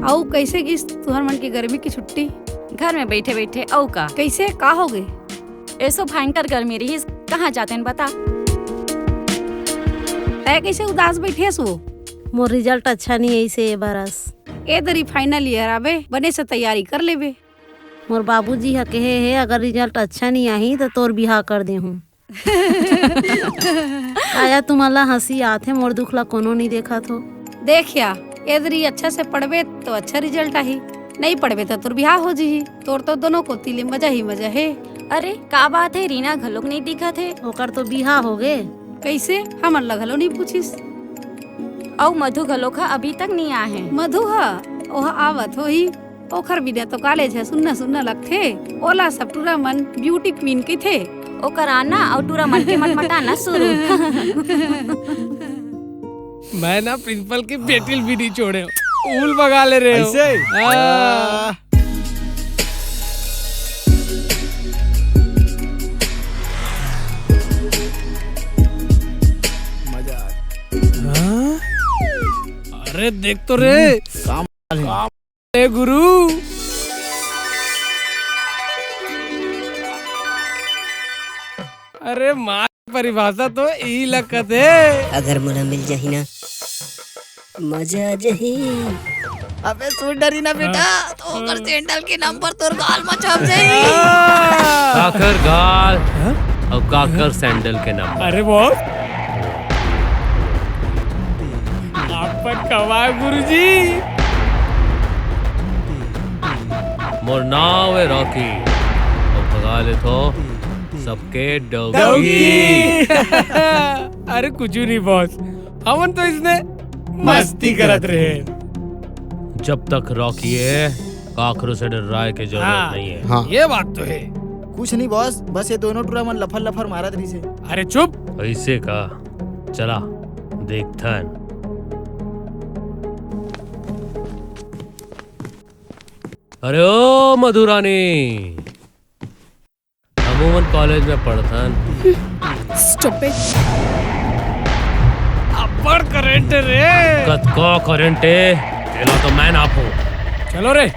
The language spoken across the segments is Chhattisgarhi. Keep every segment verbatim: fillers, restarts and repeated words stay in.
अउ कइसे गिस तुहर मन के गर्मी के छुट्टी? घर में बइठे बइठे, अउ का? कइसे, का होगे? एसो भयंकर गर्मी रिहिस, कहाँ जातेन बता? तैं कइसे उदास बइठेस वो? मोर result अच्छा नइ आइस ए बरस। ए दरी final year आबे, बने से तैयारी कर लेबे। मोर बाबूजी ह कहे हे, अगर result अच्छा नइ आही, त तोर बिहाव कर देहूँ। आया, तुमन ला हँसी आथे, मोर दुख ला कोनो नइ देखत हो। देख या, ए दरी अच्छा से पढ़बे, त अच्छा result आही, नइ पढ़बे, त तोर बिहाव हो जही। तोर तो दोनों कोती ले मजा ही मजा हे। अरे, का बात हे, रीना घलोक नइ दिखत हे। ओकर तो बिहाव होगे। कइसे? हमन ला घलो नइ पूछिस। अउ मधु घलोक ह अभी तक नइ आए हे। मधु ह? ओह आवत होही। ओखर बिना तो college ह सुन्ना सुन्ना लगथे। ओला सब टूरा मन beauty queen कहिथे। ओकर आना अउ टूरा मन के मटमटाना शुरू। मैं ना principal के बेटी ल भी नइ छोड़े हँव। उल बगा ले रहे हो। अइसे? हाँ। वाह। मजा आ गया। हाँ? अरे देख तो रे। काम ए गुरु। अरे माँ, परिभाषा तो ई लगत हे। अगर मोला मिल जाही ना, मजा आ जाही। अबे सुन डरी ना बेटा, हाँ। तो ओकर sandal के number तोर गाल में छप जाही। हाँ। काकर गाल हाँ? अउ काकर sandal के number। अरे boss, अपन कमाए गुरुजी। मोर नाव हे रॉकी, अउ भगा लेथों सबके डौकी। डौकी। अरे कुछू नहीं boss, हमन तो इसने मस्ती करत रहे। जब तक रॉकी हे, काकरो से डर्राए के जरूरत हाँ, नहीं हे। हाँ। ये बात तो हे। कुछ नहीं boss, बस ये दोनों टूरा मन लफर लफर मारत रहिसे। अरे चुप। अइसे का? चला, देखथन। अरे ओ मधुरानी, हमू मन college में पढ़थन। Stop it। अब्बड़ current रे। कतका current हे, एला तो मैं नापूं। चलो रे।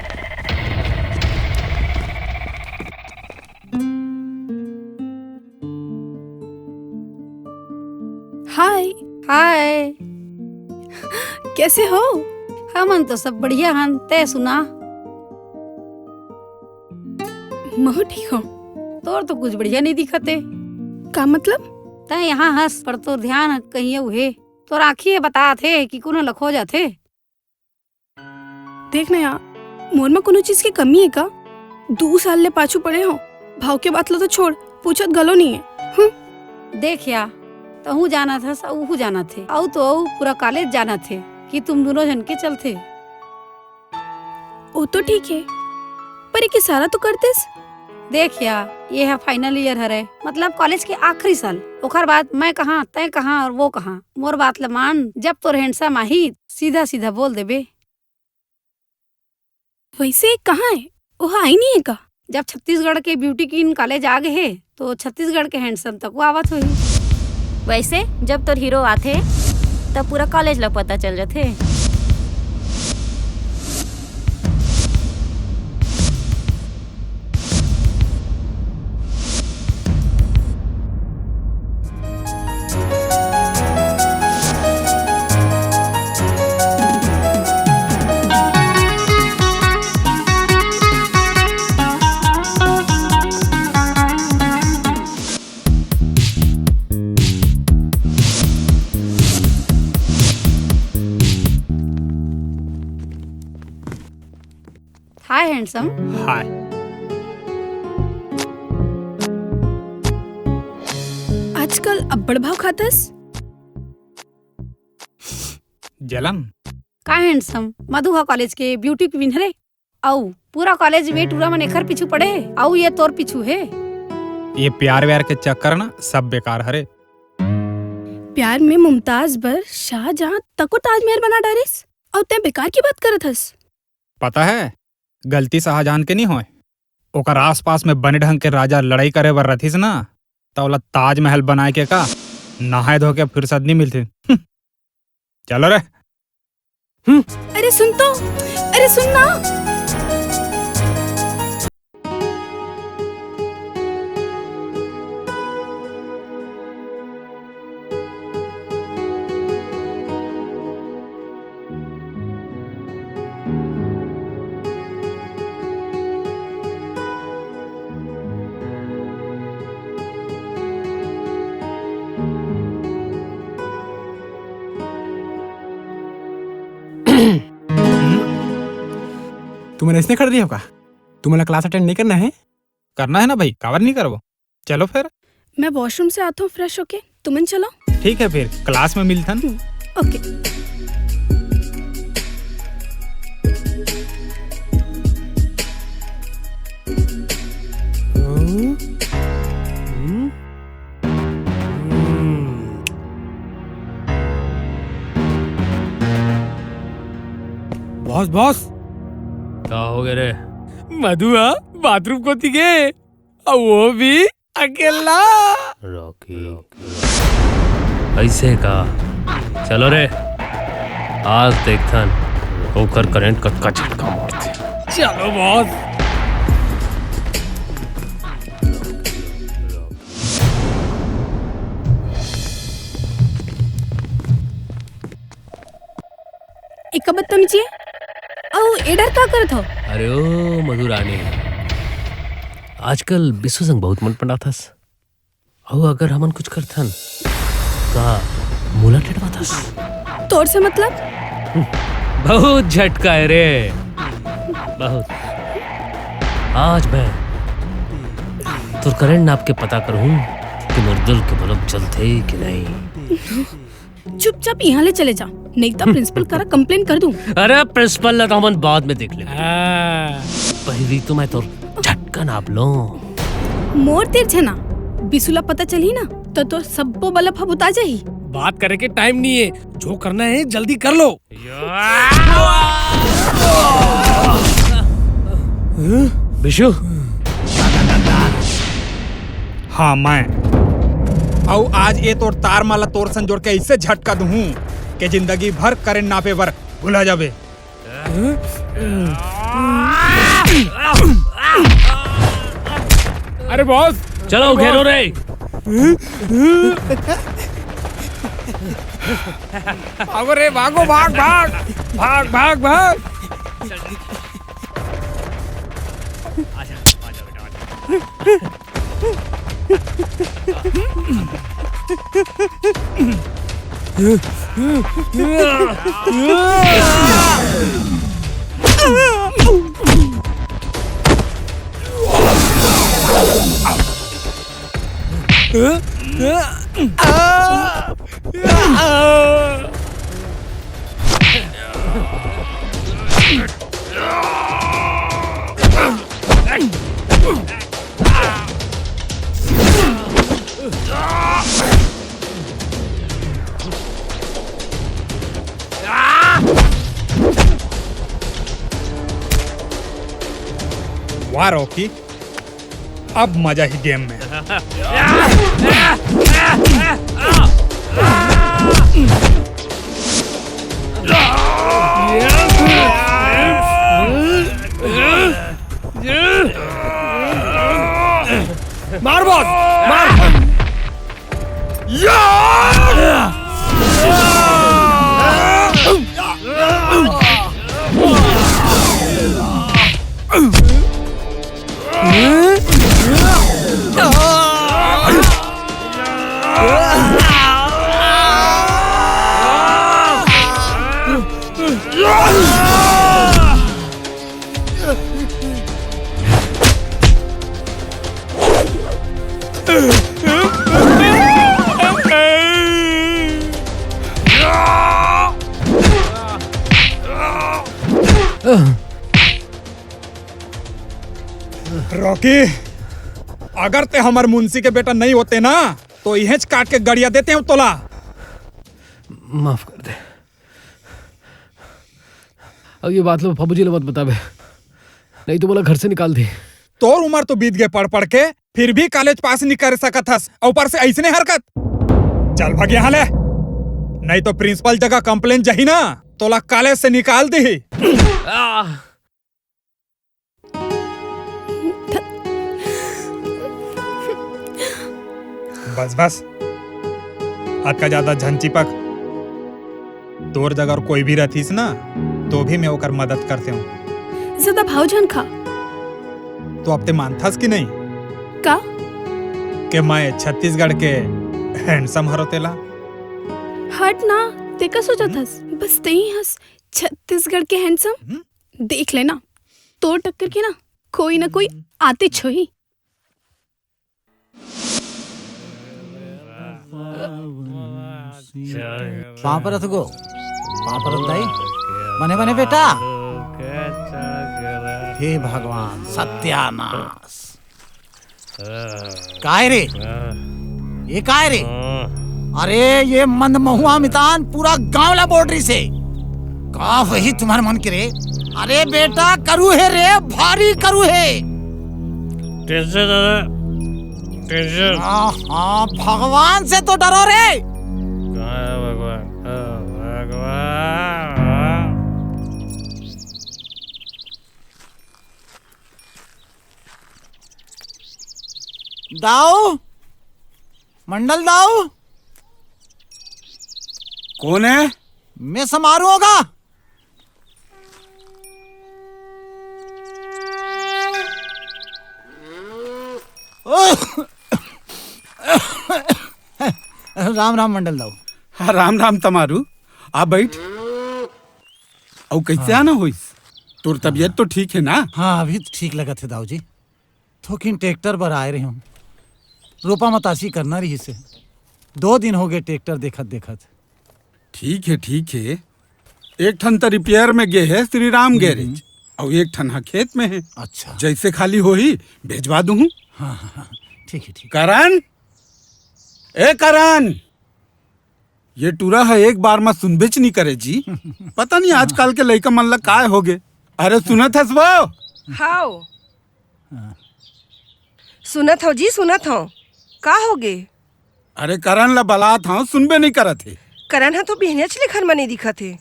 Hi। Hi। कैसे हो? हमन तो सब बढ़िया हन, तैं सुना? महू ठीक हो। तोर तो कुछ बढ़िया नहीं दिखत हे। का मतलब? तैं यहाँ हस, पर तोर ध्यान कहीं अउ हे। तोर आँखी ये बतात हे कि कोनो ल खो जाथे। देख ना यार, मोर म कोनो चीज के कमी हे का? दू साल ले पाछू पड़े हो, भाव के बात लो तो छोड़, पूछत घलो नहीं हे। हम्म। देख या, तहूँ जानत हस, अउ उहू जानत हे, अउ तो अउ पूरा college जानत हे कि तुम दोनों झन के चलथे। ओ तो ठीक हे, पर एक इशारा तो करतेस। देख या, ये ह final year हरे, मतलब college के आखिरी साल। ओखर बाद मैं कहाँ, तैं कहाँ अउ वो कहाँ। मोर बात ल मान, जब तोर handsome आही, सीधा सीधा बोल देबे। वइसे कहाँ हे? ओह आई नहीं हे का? जब छत्तीसगढ़ के beauty queen college आ गे हे, तो छत्तीसगढ़ के handsome तको आवत होही। वइसे जब तोर hero आथे, तब पूरा college ला पता चल जाथे। Hi handsome। Hi। आजकल अब्बड़ भाव खातस। जलन। का handsome, मधु ह college के beauty queen हरे, अउ पूरा college में टूरा मन एखर पीछू पड़े हे, अउ ये तोर पीछू हे। ये प्यार व्यार के चक्कर ना सब बेकार हरे। प्यार में मुमताज बर शाहजहां तको ताजमहल बना डारिस, अउ तैं बेकार के बात करत हस। पता हे, गलती शाहजहां के नहीं होय, ओकर आसपास में बने ढंग के राजा लड़ाई करे बर रथिस ना, त ओला ताजमहल बनाए के का, नहाए धो के फुरसत नहीं मिलथे। हम्म। चलो रे। हम्म। अरे सुन तो, अरे सुन ना। तुमन अइसने खड़े रहिहव का? तुमन ला class attend नइ करना हे? करना हे ना भाई, काबर नइ करबो। चलो फिर। मैं washroom से आता हूँ fresh होके, तुमन चलो। ठीक है फिर, class में मिलथन। हम्म, OK। हम्म। हम्म। Boss, boss। का हो गे रे? मधु हा bathroom कोती गे, अउ वो भी अकेला। रॉकी, अइसे का? चलो रे, आज देखथन ओकर current कतका झटका मारथे। चलो boss। एका बदतमीजी हे? अउ ए डर का करत हो? अरे ओ मधुरानी, आजकल बिसु संग बहुत मन पटाथस। अउ अगर हमन कुछ करथन, का मोला टेटवाथस? तोर से मतलब? बहुत झटका हे रे, बहुत। आज मैं तोर current नाप के पता करहूं कि मोर दिल के bulb जलथे कि नहीं। चुपचाप इहां ले चले जा, नहीं तो principal करा complain कर दूं। अरे principal ला तो हमन बाद में देख लेबो। हाँ। पहिली तो मैं तोर झटका नाप लूं। मोर तीर झन आ, बिसु ला पता चलही ना, तो तोर सब्बो bulb ह बुता जाही। बात करे के time नइ हे, जो करना हे जल्दी कर लो। बिशु? हाँ, मैं। अउ आज ए तोर तार मन ला तोर संग जोड़ के अइसे झटका दूहूं के जिंदगी भर current नापे बर भुला जाबे। अरे boss, चलो, घेरो रे। भागो रे, भागो, भाग, भाग, भाग, भाग, भाग। वाह रॉकी, अब मजा ही game में। मार boss, मार। रॉकी, अगर ते हमर मुंशी के बेटा नइ होते ना, तो इहेंच काट के गड़िया देतेंव तोला। माफ कर दे। अब ये बात ला बाबूजी ला मत बताबे, नहीं तो मोला घर से निकाल दे। तोर उमर तो बीत गे पढ़ पढ़ के, फिर भी college pass नइ कर सकत हस, अउ ऊपर से अइसने हरकत। चल भग यहाँ ले, नहीं तो principal जगह complain जाही ना। तोला कॉलेज से निकाल दिही। आह! बस, बस। अतका ज्यादा झन चिपक। तोर जगह कोई भी रहतीस ना, तो भी मैं ओकर मदद करतेंव। ज्यादा भाव झन खा। तो अब ते मानथस कि नहीं? का? के मैं छत्तीसगढ़ के handsome हरों तेला? हट ना, ते का सोचत हस? बस तेही हस छत्तीसगढ़ के handsome। हम्म? देख लेना, तोर टक्कर के ना कोई ना कोई आतेच होही। पाँव परत गो, पाँव परत दाई। बने बने बेटा। हे भगवान, सत्यानाश। काय रे? ये काय रे? अरे, ये मंद महुआ मितान पूरा गांव ला बोल रही से। का वही तुम्हार मन के रे? अरे बेटा, करू हे रे, भारी करू हे। कैसे दादा? कैसे? हाँ, हाँ, भगवान से तो डरो रे। कहाँ है भगवान? हाँ, भगवान। दाऊ, मंडल दाऊ। कौन है? मैं समारू होगा। राम राम मंडल दाऊ। हाँ, राम राम तमारू। आ बैठ। अउ कैसे हाँ। आना होइस? तोर तबीयत हाँ। तो ठीक है ना? हाँ, अभी तो ठीक लगत है दाऊ जी। थोकिन ट्रैक्टर बर आए रहे हूँ। रोपा मतासी करना रहिसे। दो दिन हो गए ट्रैक्टर देखत देखत। ठीक है, ठीक है। एक ठन त रिपेयर में गे है श्री राम हम्म। गैरेज, अउ एक ठन हा खेत में है। अच्छा। जैसे खाली होही, भेजवा दूँ। हाँ, हाँ, हाँ, ठीक है, ठीक है। करण, ए करण, ये टूरा ह एक बार म सुनबेच नी करे जी। पता नहीं आजकल के लइका मन ला काय होगे। अरे सुनत हस वो? हाव। सुनत हव जी, सुनत हव। का होगे? अरे करण ला बलात हव, सुनबे नहीं करत हे। करण ह तो बिहनेच ले घर म नहीं दिखत हे।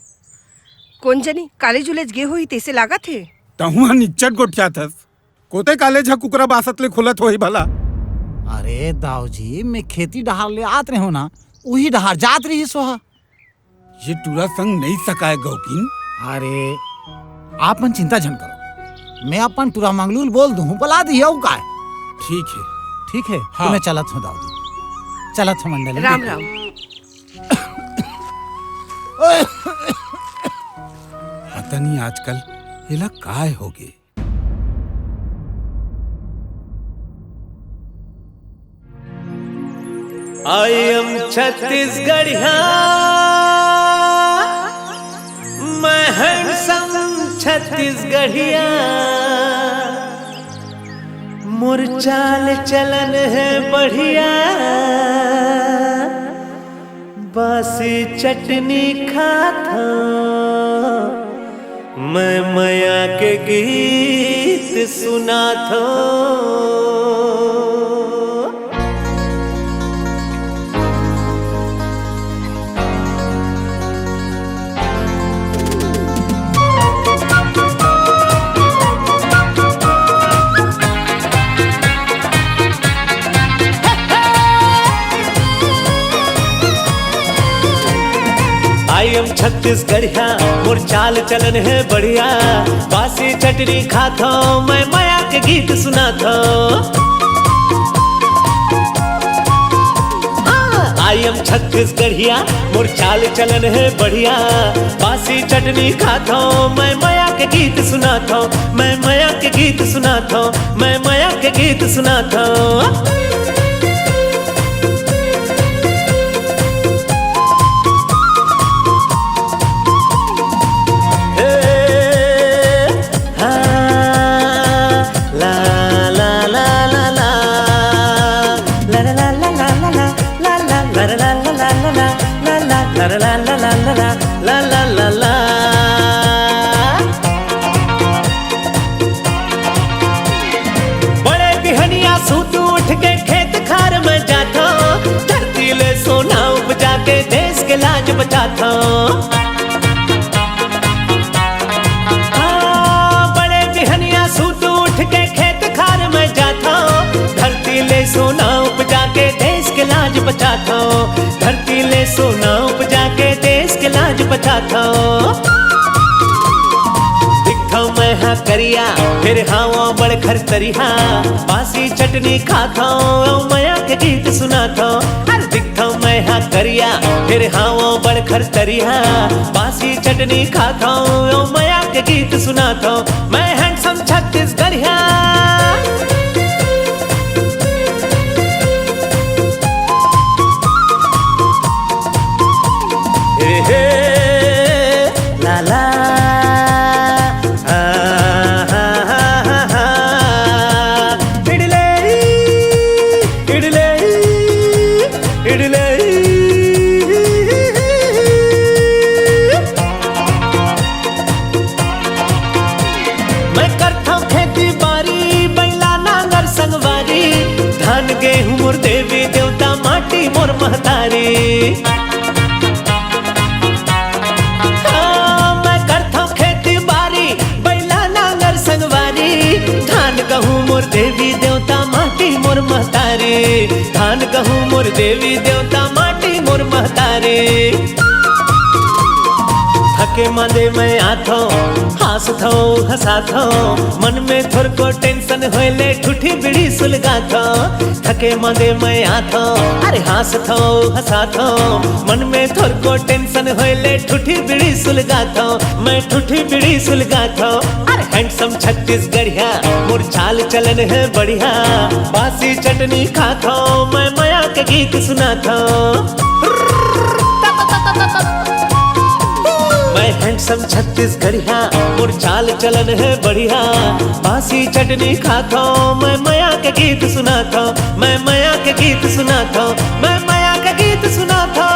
कोन जनी कॉलेज उलेज गे होही तैसे लागत हे। तहूँ ह निच्चट गोठियात हस। कोते कॉलेज ह कुकरा बासत ले खुलत होही भला? अरे दाऊ जी, मैं खेती डहार ले आत रहेंव ना, उही डहार जात रहिस ओहा। ये टूरा संग नहीं सकाय गौकिन। अरे, आप मन चिंता झन करो, मैं अपन टूरा मंगलू ल बोल दूँ, बला दिही अउ काय। ठीक है। ठीक है, हाँ। तो मैं चलत हूँ दाऊ जी, चलत हूँ मंडली। राम राम। पता नहीं आजकल एला काय होगे। I am छत्तीसगढ़िया, मैं handsome छत्तीसगढ़िया, मोर चाल चलन है बढ़िया, बासी चटनी खाथो, मैं मया के गीत सुनाथो। I am छत्तीसगढ़िया, मोर चाल चलन है बढ़िया, बासी चटनी खाथो, मैं मया के गीत सुनाथो। हाँ, I am छत्तीसगढ़िया, मोर चाल चलन है बढ़िया, बासी चटनी खाथो, मैं मया के गीत सुनाथो, मैं मया के गीत सुनाथो, मैं मया के गीत सुनाथो। बड़े बिहनिया सूत उठ के खेत खार में जाथो, धरती ले सोना उपजा के देश के लाज बचाथो। आथो, धरती ले सोना उपजा के देश के लाज बचाथो। दिखथो मैं हा करिया, फिर हावो बड़ खरतरिहा। बासी चटनी खाथो, अउ मया के गीत सुनाथो। अरे दिखथो मैं हा करिया, फिर हावो बड़ खरतरिहा। बासी चटनी खाथो, अउ मया के गीत सुनाथो। मैं handsome छत्तीसगढ़िया। हे, हे, ला, ला, आ, हा, हा, हा, हा। इडले, इडले, इडले। मैं करथंव खेती बारी, बइला नांगर संगवारी, धान गेहूं मोर देवी देवता, माटी मोर महतारी। हाँ, मैं करथंव खेती बारी, बइला नांगर संगवारी, धान गहूं मोर देवी देवता, माटी मोर महतारी, धान गहूं मोर देवी देवता, माटी मोर महतारी। थके मांदे मैं आथंव, हांसथंव, हंसाथंव, मन में थोरको tension होय ले ठूठी बीड़ी सुलगाथंव। थके मांदे मैं आथंव, अरे हांसथंव, हंसाथंव, मन में थोरको tension होय ले ठूठी बीड़ी सुलगाथंव, मैं ठूठी बीड़ी सुलगाथंव। अरे handsome छत्तीसगढ़िया, मोर चाल चलन हे बढ़िया, बासी चटनी खाथंव, मैं मया के गीत सुनाथंव। मैं handsome छत्तीसगढ़िया, मोर चाल चलन हे बढ़िया। बासी चटनी खाथंव, मैं मया के गीत सुनाथंव, मैं मया के गीत सुनाथंव, मैं मया के गीत सुनाथंव,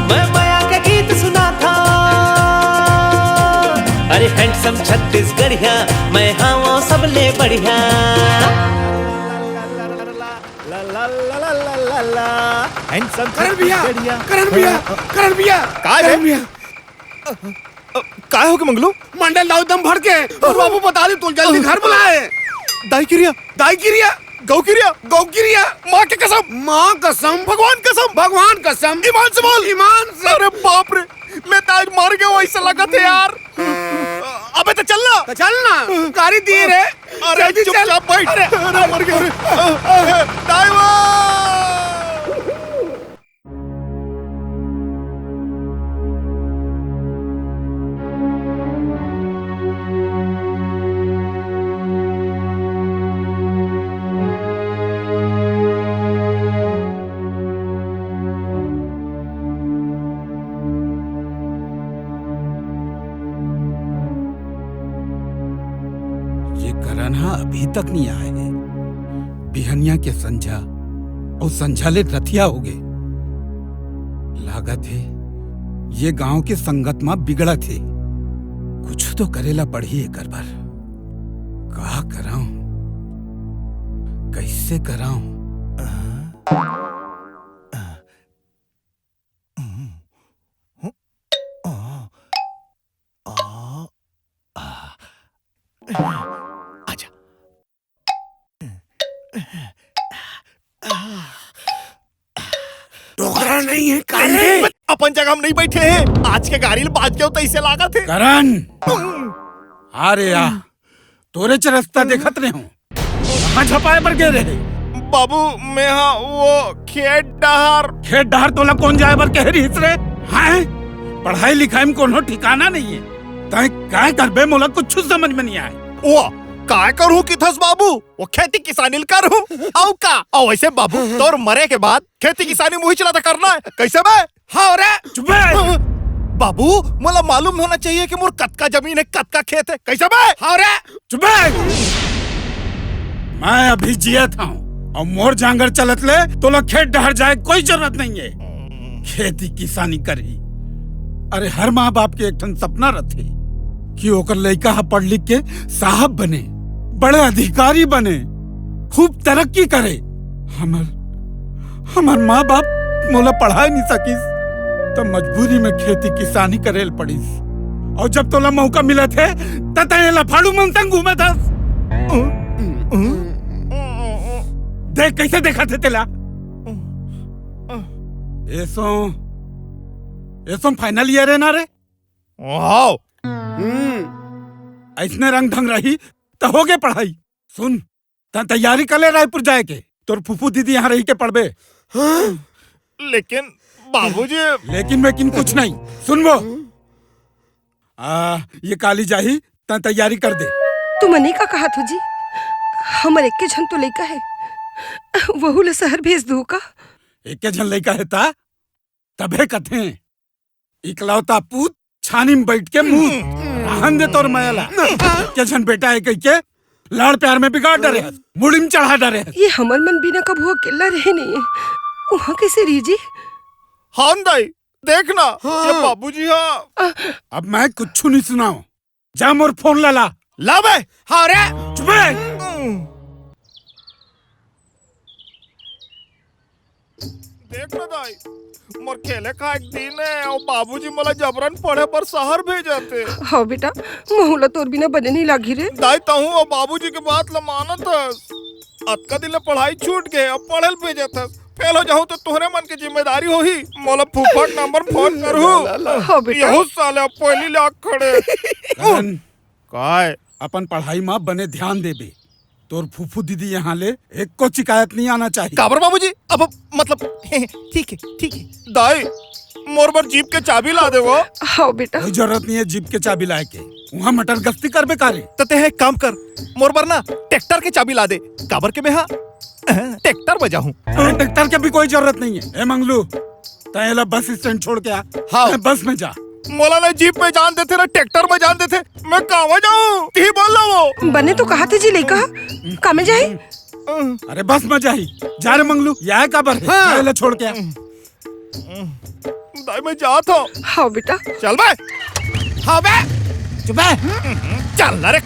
मैं मया के गीत सुनाथंव। अरे handsome छत्तीसगढ़िया, मैं हावंव सबले बढ़िया। ला, ला, ला, ला, ला, ला। Handsome करण भैया, छत्तीसगढ़िया। करण भैया, हाँ, हाँ। करण भैया, काय करण रे? भैया। अ, अ, काय हो गे मंगलू? मंडल दाऊ एकदम भड़के हे। अउ बाबू बता दे, तोला जल्दी घर बुलाय हे। दाई किरिया। दाई किरिया। गऊ किरिया। गऊ किरिया। माँ के कसम। माँ कसम। भगवान कसम। भगवान कसम। ईमान से बोल। ईमान से। अरे बाप रे, मैं तो आज मर गेंव, अइसे लगत हे यार। अबे त चल ना। त चल ना। गाड़ी दिए रे। अरे जल्दी चल। चुपचाप बैठ। अरे, अरे, मर गेंव रे। दाई वा। ये करण ह अभी तक नइ आय हे। बिहनिया के संझा अउ संझा ले रतिहा होगे। लागत हे ये गांव के संगत म बिगड़त हे। कुछु तो करे ला पड़ही एकर बर। का करंव? कइसे करंव? आजा। डोकरा नइ हे, काहे? अपन जगह म नइ बइठे हे। आज के गारी ल बाज गेंव त अइसे लागत हे। करण! अरे या, तोरेच रस्ता देखत रहेंव। कहाँ झपाय बर गे रहे? बाबू, मैं हा वो खेत डहर। खेत डहर तोला कोन जाय बर कहे रिहिस रे? हैं? पढ़ाई लिखाई म कोनो ठिकाना नइ हे। तैं काय करबे, मोला कुछु समझ म नइ आय। ओ, काय करहूं किथस बाबू? वो खेती किसानी ल करहूं। अउ का? अउ वइसे बाबू, तोर मरे के बाद खेती किसानी म उहीच ला त करना हे। कइसे बे? हव रे। चुप बे। बाबू, मोला मालूम होना चाहिए कि मोर कतका जमीन हे, कतका खेत हे। कइसे बे? हव रे। चुप बे। मैं अभी जियत हंव अउ मोर जांगर चलत ले तोला खेत डहर जाय कोई जरूरत नइ हे। खेती किसानी करही। अरे, हर माँ बाप के एक ठन सपना रथे कि ओकर लइका ह पढ़ लिख के साहब बने, बड़े अधिकारी बने, खूब तरक्की करे। हमर, हमर माँ बाप मोला पढ़ाय नइ सकिस, त मजबूरी में खेती किसानी करे ल पड़िस। अउ जब तोला मौका मिलत हे, त तैं लफाड़ू मन संग घूमत हस। देख, कइसे देखत हे तेला। एसो, एसो final year हे ना रे? हाव। हम्म। अइसने रंग ढंग रही, त होगे पढ़ाई। सुन, तैं तैयारी कर ले रायपुर जाए के, तोर फूफू दीदी यहाँ रही के पढ़बे। हाँ? लेकिन बाबूजी। लेकिन वेकिन कुछ नहीं, सुनबो। आ, ये काली जाही, तैं तैयारी कर दे। तुमन ए का कहत हो जी? हमर एके झन तो लइका हे, वहू ला शहर भेज दूँ का? एके झन लइका हे ता? तभे कथें, इकलौता पूत छानी में बइठ के मूत। रहन दे तोर मया ला। एके झन बेटा हे कहिके लाड़ प्यार में बिगाड़ डरे हस, मुड़ी में चढ़ा डरे हस। ये हमर मन बिना कभू अकेल्ला रहे नइ हे, उहाँ कइसे रही जी? हाँ दाई, देख ना, ये बाबूजी हा। अब मैं कुछु नइ सुनावँव, जा मोर फोन ला ला। ला बे। हाँ रे। चुप बे। देख ना दाई, मोर खेले खाए के दिन हे अउ बाबूजी मोला जबरन पढ़े बर शहर भेजत हे। हाँ बेटा, महू ला तोर बिना बने नइ लागही रे। दाई, तहूँ अउ बाबूजी के बात ला मानत हस। अतका दिन ले पढ़ाई छूट गे, अब पढ़े ल भेजत हस। फेल हो जाहूँ त तोहरे मन के जिम्मेदारी होही। मोला फूफा के नंबर फोन करहू। हाँ बेटा। यहू साले अब पहिली ले आ खड़े। करण, काय? अपन पढ़ाई म बने ध्यान देबे। तोर फूफू दीदी यहाँ ले एको शिकायत नइ आना चाहिए। काबर बाबूजी? अब मतलब, ठीक हे, ठीक हे। दाई, मोर बर जीप के चाबी ला देवो। हाँ बेटा। कोई जरूरत नइ हे जीप के चाबी लाए के। उहाँ मटर गश्ती करबे का रे? त तें एक काम कर, मोर बर ना ट्रैक्टर के चाबी ला दे, काबर के मैं हा ट्रैक्टर बजाहूँ। अरे, ट्रैक्टर के भी कोई जरूरत नइ हे। ए मंगलू, तैं एला बस स्टैंड छोड़ के आ। हाँ। तैं बस में जा। मोला ना जीप में जान देथे, ना ट्रैक्टर में जान देथे, मैं कामा जाहूँ? तिही बोल ला वो। बने तो कहत हे जी लइका, कामे जाही? अरे बस में जाही। जा रे मंगलू, ये आए काबर हे? हाँ। जा एला छोड़ के आ। दाई, मैं जात हँव। हाँ बेटा। चल बे। हाँ बे। चुप बे। चल ना रे।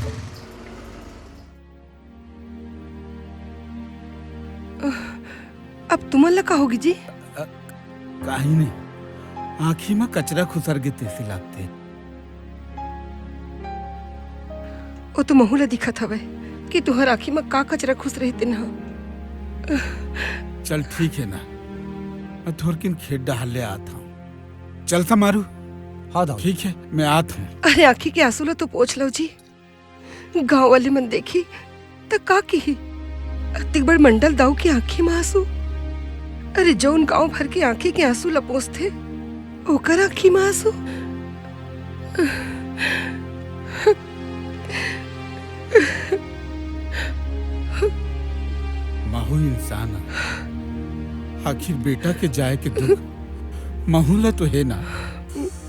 अब तुमन ला का होगे जी? अ, काही नहीं। आँखी म कचरा खुसर गे तइसे लागथे। ओ तो महू ला दिखत हवय कि तुंहर आँखी म का कचरा खुसरे हे तेन ह। चल ठीक हे ना, मैं थोरकिन खेत डहर ले आत हँव। चल समारू। हाँ दाऊ। ठीक हे, मैं आत हँव। अरे आँखी के आँसू ला तो पोंछ लव जी। गांव वाले मन देखही त का किही? अतिक बड़ मंडल दाऊ के आंखी म आंसू। अरे जउन गांव भर के आंखी के आंसू ल पोंछथे, ओकर आंखी म आंसू। महू इंसान आ, आखिर बेटा के जाए के दुख महू ल तो हे ना,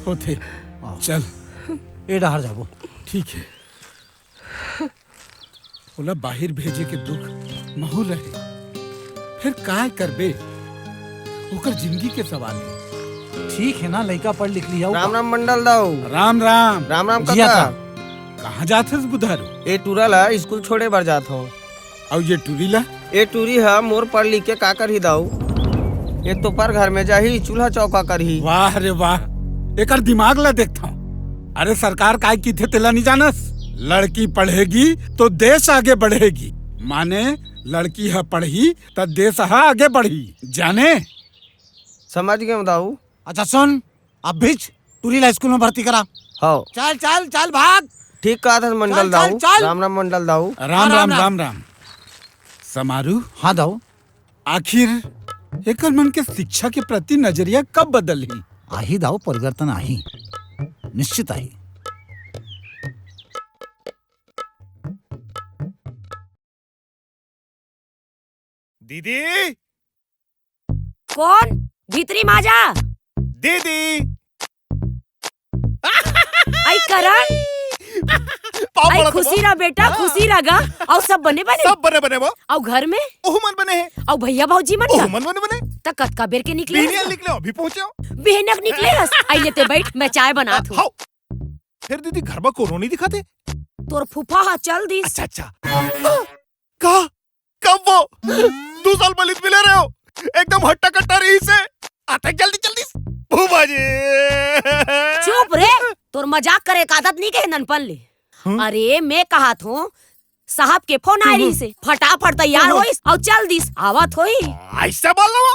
होथे। चल। ए डहर जाबो। ठीक हे। ओला बाहिर भेजे के दुख महू ल हे। फेर काय करबे? ओकर जिनगी के सवाल हे। ठीक हे ना, लइका पढ़ लिख लिही। राम राम मंडल दाऊ। राम राम। राम राम जिया कका। था। कहाँ जात हस बुधारू? ए टूरा ला स्कूल छोड़े बर जात हँव। अउ ये टूरी ला? ए टूरी ह मोर पढ़ लिख के का करही दाऊ? एक तो पर घर में जाही, चूल्हा चौका करही। वाह रे वाह, एकर दिमाग ला देखथंव। अरे सरकार काय किथे तेला नइ जानस? लड़की पढ़ेगी तो देश आगे बढ़ेगी, माने लड़की ह पढ़ही त देश ह आगे बढ़ही, जाने? समझ गेंव दाऊ। अच्छा सुन, अभीच टूरी ला स्कूल में भर्ती करा। हव। चल, चल, चल, भाग। ठीक कहत हस मंडल चल, चल, दाऊ। चल। राम राम मंडल दाऊ। राम, हाँ, राम, राम, राम। राम, राम। समारू? हाँ दाऊ। आखिर एकर मन के शिक्षा के प्रति नजरिया कब बदलही? आही दाऊ, परिवर्तन आही, निश्चित आही। दीदी! कोन? भीतरी मा जा। दीदी! आई करण। पाँव आई पड़त खुशी हँव। रह बेटा, हाँ। खुशी रह गा। अउ सब बने बने? सब बने बने वो। अउ घर में? ओहू मन बने हे। अउ भैया भौजी मन ओहू का? मन बने बने। त कतका बेर के निकले बिहनिया हस? निकले, अभी पहुँचे हँव। बिहनिया के निकले हस? आई ले ते बइठ, मैं चाय बनात हँव। हव। फेर दीदी, घर मा कोनो नइ दिखत हे। तोर फूफा ह चल दिस। अच्छा, अच्छा। का? कब वो? दू साल पहिली मिले रहेंव। एकदम हट्टा कट्टा रहिस हे। अतेक जल्दी चल दिस। फूफा जी। चुप रे, तोर मजाक करे के आदत नइ गे ननपन ले। हम्म? अरे, मैं कहत हँव, साहब के फोन आय हम्म। रहिस हे, फटाफट तैयार हम्म। होइस अउ चल दिस, आवत होही। अइसे बोल रहा वो?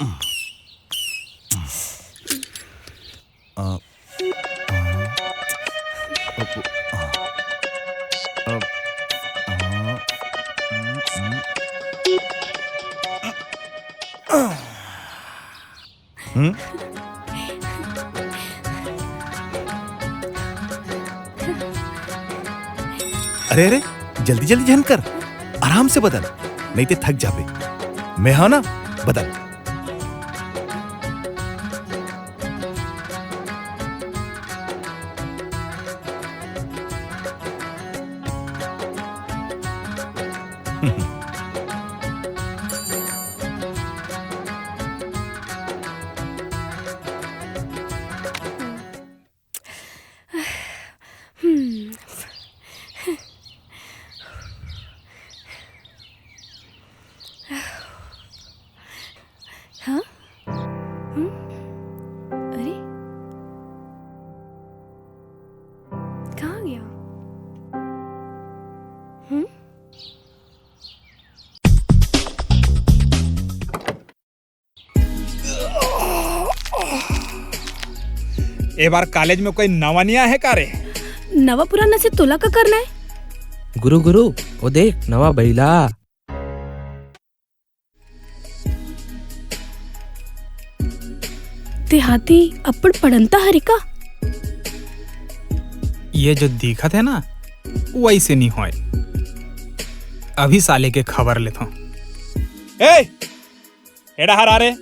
अ, अ, अब, अ, अब, अ, हम्म, हम्म। हम्म? अरे, अरे, जल्दी, जल्दी झन कर, आराम से बदल, नहीं ते थक जाबे। मैं हंव ना, बदल। हम्म। हाँ? हम्म? अरे? कहाँ गया? हम्म? ए बार कॉलेज में कोई नवा नइ आए हे का रे? नवा पुराना से तोला का करना हे? गुरु, गुरु, ओ देख, नवा बइला। देहाती अब्बड़ पढ़ंता हरे का? ये जो दिखत हे ना, वइसे नइ होय। अभी साले के खबर लेथंव। ए, ए डहर आ रे।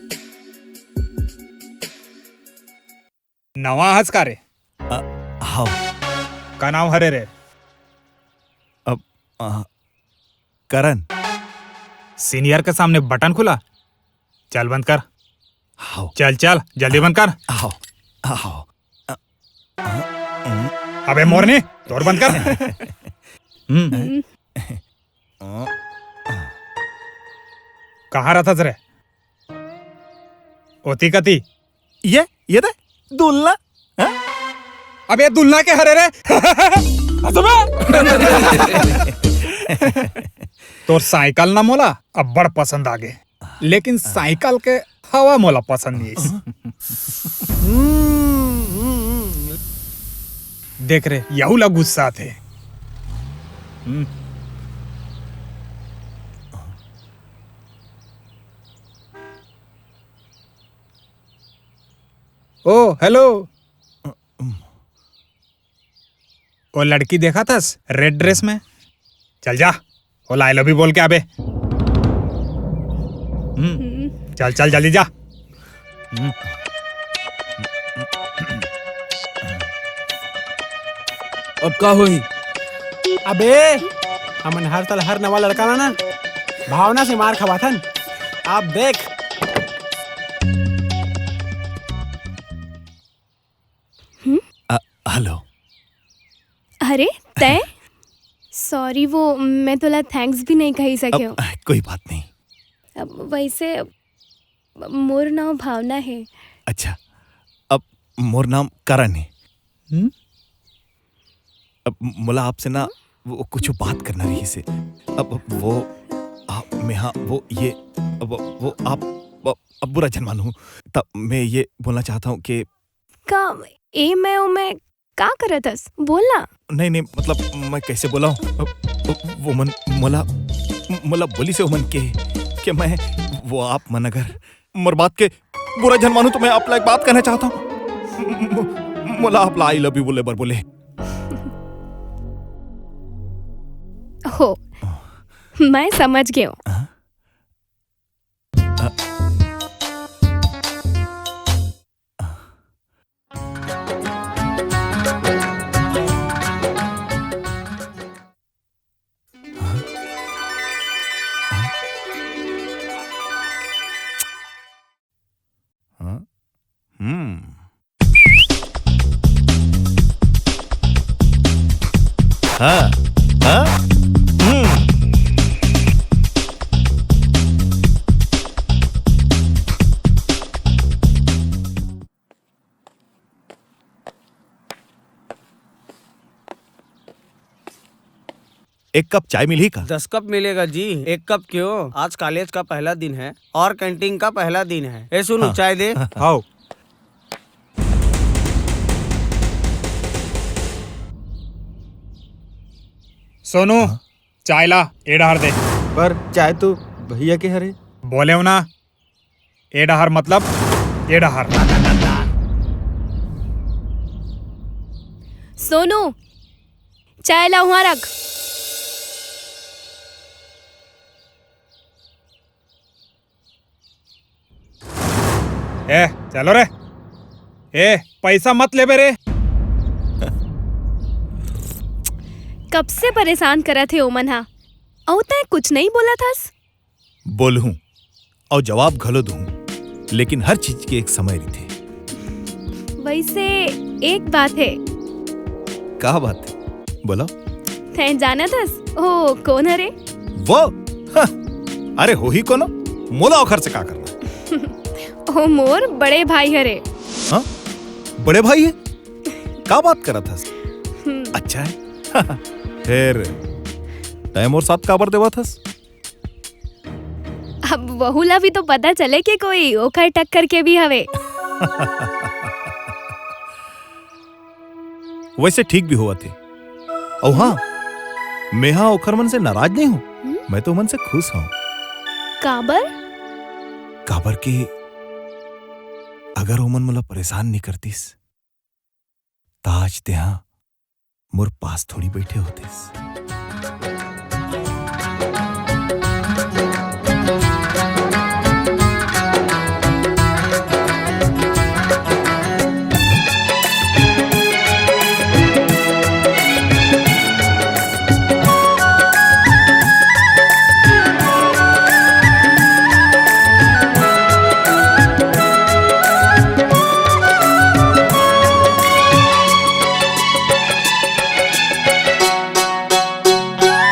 नवा हस का रे? अ, हव। का नाम हरे रे? अब, अ, करण। सीनियर के सामने बटन खुला। चल बंद कर। हव। चल, चल, जल्दी बंद कर। हव, हव। अ, अ, अ। अबे मोरनी, तोर बंद कर। हम्म। हम्म। कहाँ रहथस रे? ओती कती? ये, ये दे, दुलना। हाँ? अबे दुलना के हरे रे? हंसबे? तोर साइकिल ना मोला अब्बड़ पसंद आगे, लेकिन साइकिल के हवा मोला पसंद नइ आइस। देख रे, यहू ला गुस्सा आथे। हम्म। ओ, हेलो। ओ लड़की देखत हस रेड ड्रेस में? चल जा, ओला I love you बोल के आबे। हम्म, चल, चल, जल्दी जा। हम्म। अब का होही? अबे, हमन हर साल हर नवा लड़का ला ना भावना से मार खवाथन। अब देख। हम्म? अ, हेलो। अरे, तैं? Sorry, वो मैं तोला thanks भी नइ कहि सकेंव। अब, कोई बात नहीं। अब वइसे, मोर नाम भावना हे। अच्छा, अब मोर नाम करण हे। हम्म? अब मोला आपसे ना, हम्म? वो कुछ बात करना रहिस हे। अब वो, आप, मैं, हाँ, वो ये, अब वो आप, अब, अब बुरा झन मानहू। तब मैं ये बोलना चाहता हूँ कि का ए मैं ओ मैं का करत हस? बोल ना। नहीं, नहीं, मतलब, मैं कइसे बोलंव? अब, अब, वो मन मोला, मोला बोलिस हे वो मन के, कि मैं, वो आप मन अगर मोर बात के बुरा झन मानहू, तो मैं आप ला एक बात कहना चाहता हूँ। मो-, मोला आप ला I love you बोले बर बोले। हो, मैं समझ गेंव। हाँ? अ, हाँ? हम्म। हाँ, हाँ? हम्म। एक कप चाय मिलही का? दस कप मिलेगा जी। एक कप क्यों? आज कॉलेज का पहला दिन है और कैंटीन का पहला दिन है। ए सुनू, हाँ। चाय दे। हाव। सोनू, हाँ? चाय ला, ए डहर दे। पर चाय तो भैया के हरे। बोले हो ना, ए डहर मतलब ए डहर। सोनू, चाय ला उहाँ रख। ए, चलो रे। ए, पैसा मत लेबे रे। कब से परेशान करत हे ओमन हा, अउ तैं कुछ नहीं बोलत हस। बोलहूं, अउ जवाब घलो दूहूं, लेकिन हर चीज के एक समय रहिथे। वैसे एक बात हे। का बात हे? बोलो। तैं जानत हस, ओ कोन हरे? वो? हाँ। अरे होही कोनो, मोला ओखर से का करना? ओ मोर बड़े भाई हरे। हाँ? बड़े भाई हे? का बात करत हस? हम्म। अच्छा हे। फेर तैं मोर साथ काबर देवत हस? अब वहू ला भी तो पता चले के कोई ओखर टक्कर के भी हवे। वैसे ठीक भी होवत हे। अउ हाँ, मेहा ओखर मन से नाराज नहीं हूँ। हम्म? मैं तो ओमन से खुश हूँ। काबर? काबर के अगर ओमन मोला परेशान नहीं करतीस, त आज तेहा मोर पास थोड़ी बैठे होतेस।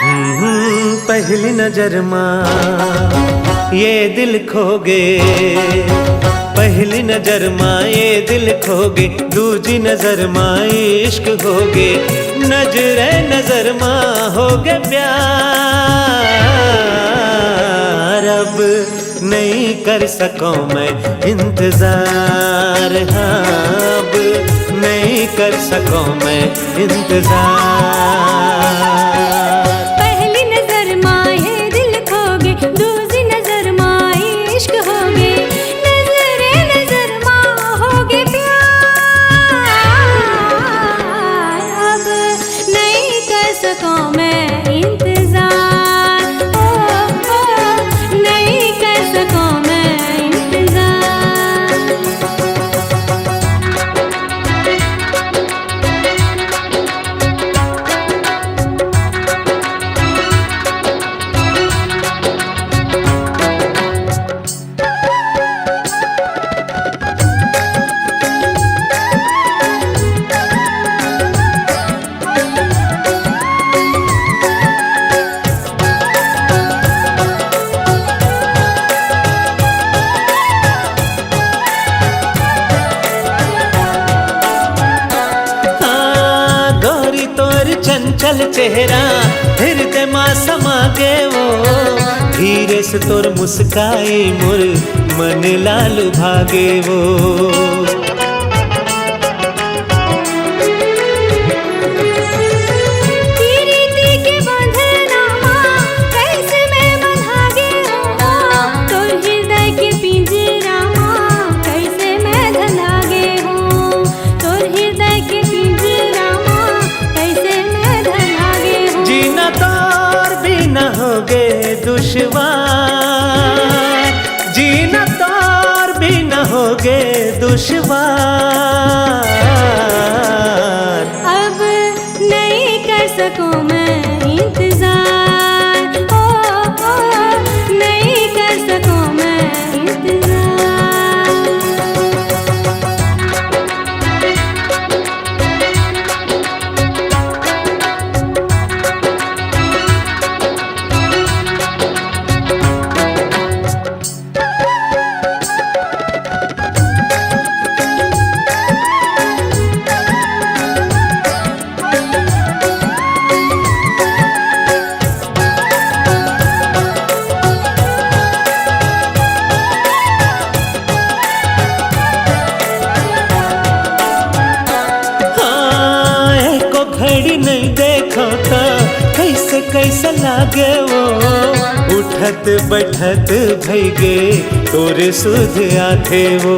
हम्म, पहली नजर मा ये दिल खो गे, पहली नजर मा ये दिल खो गे, दूजी नजर मा इश्क हो गे, नजरे नजर मा हो गे प्यार। अब नहीं कर सको मैं इंतजार, हाँ, अब नहीं कर सको मैं इंतजार। पहली नजर मा ये दिल खो गे, दूसरी नजर मा इश्क हो गे, नजरे नजर मा हो गे प्यार। अब नहीं कर सको मैं इंतजार, ओ, ओ, नहीं कर सको मैं इंतजार। हाँ, गोरी तोर चंचल चेहरा हृदय मा समा गे वो, धीरे से तोर मुस्काई मोर मन ला लुभा गे वो। पीरिति के बंधना मा कइसे मैं बंधा गे हों, तोर हृदय के पिंजरा मा कइसे मैं धंधा गे हों, तोर हृदय के पिंजरा मा कइसे मैं धंधा गे हों। जीना तोर बिना हो गे दुश्वार, जीना तोर बिना हो गे दुश्वार। अब नहीं कर सको मैं इंतजार, ओ, ओ, नहीं कर सको मैं इंतजार। के वो उठत बैठत भइगे तोरे सुध आथे वो।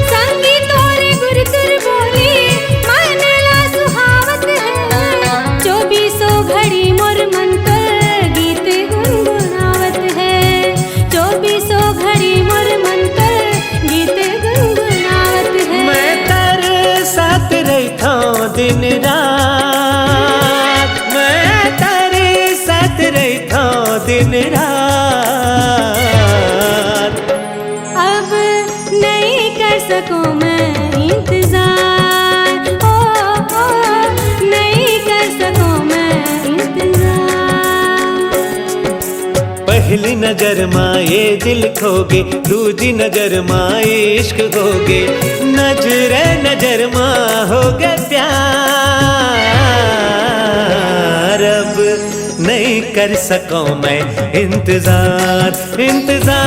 संगी तोरे गुरतुर बोली, मन ला सुहावत हे। चौबीसों घड़ी मोर मन तोर गीत गुनगुनावत हे। चौबीसों घड़ी मोर मन तोर गीत गुनगुनावत हे। मैं तरसत रहिथौं दिन रात, मैं तरसत रहिथौं दिन रात। अब नइ कर सकों मैं इंतजार, ओ, ओ, नइ कर सकों मैं इंतजार। पहली नजर मा ये दिल खोगे, दूजी नजर मा इश्क होगे, नजरे नजर मा होगे प्यार। अब नइ कर सकों मैं इंतजार, इंतजार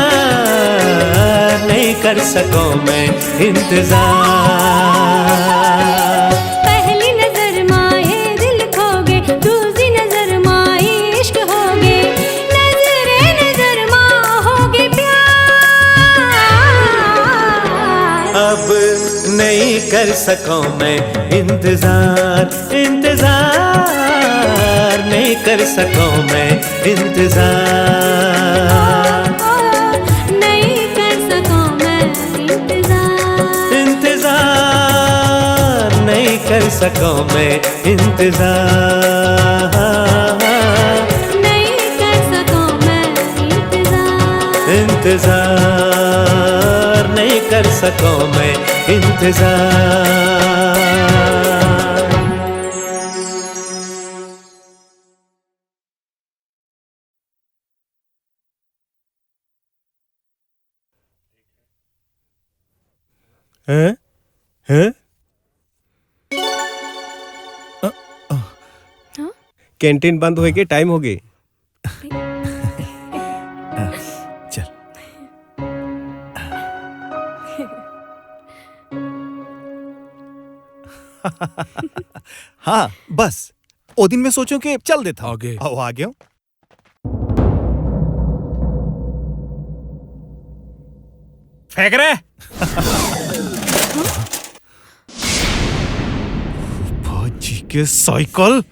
नइ कर सकों मैं इंतजार। पहली नजर मा ये दिल खोगे, दूजी नजर मा इश्क होगे, नजरे नजर मा होगे प्यार। अब नइ कर सकों मैं इंतजार, इंतजार नइ कर सकों मैं इंतजार। ओ, ओ, नइ कर सकों मैं इंतजार। इंतजार नइ कर सकों मैं इंतजार। नइ कर सकों मैं इंतजार। इंतजार नइ कर सकों मैं इंतजार। हैं? हैं? अ, अ। हाँ? कैंटीन बंद होए के टाइम होगे। चल। हाँ, बस। ओ दिन मैं सोचेंव के चल देथंव। आगे। अउ आगेंव। फेंक रे। फूफा जी के साइकिल।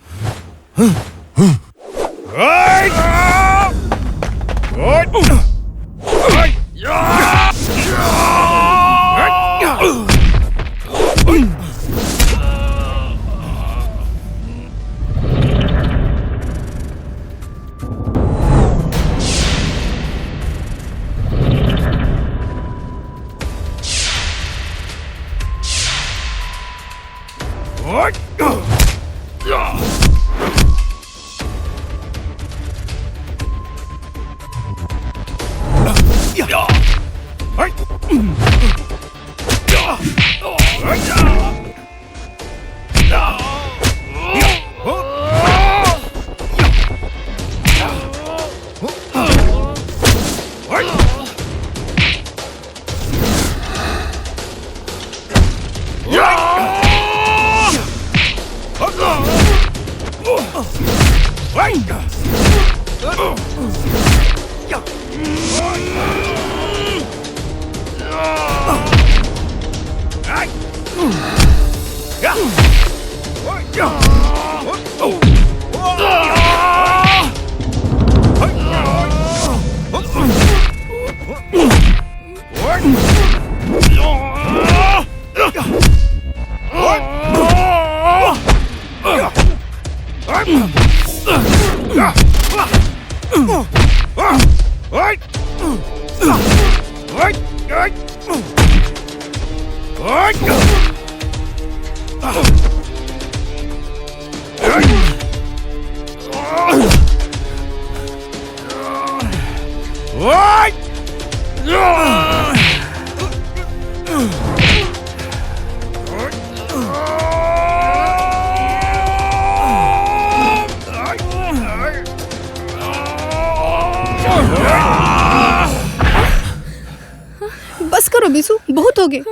बस करो बीसू, बहुत होगे।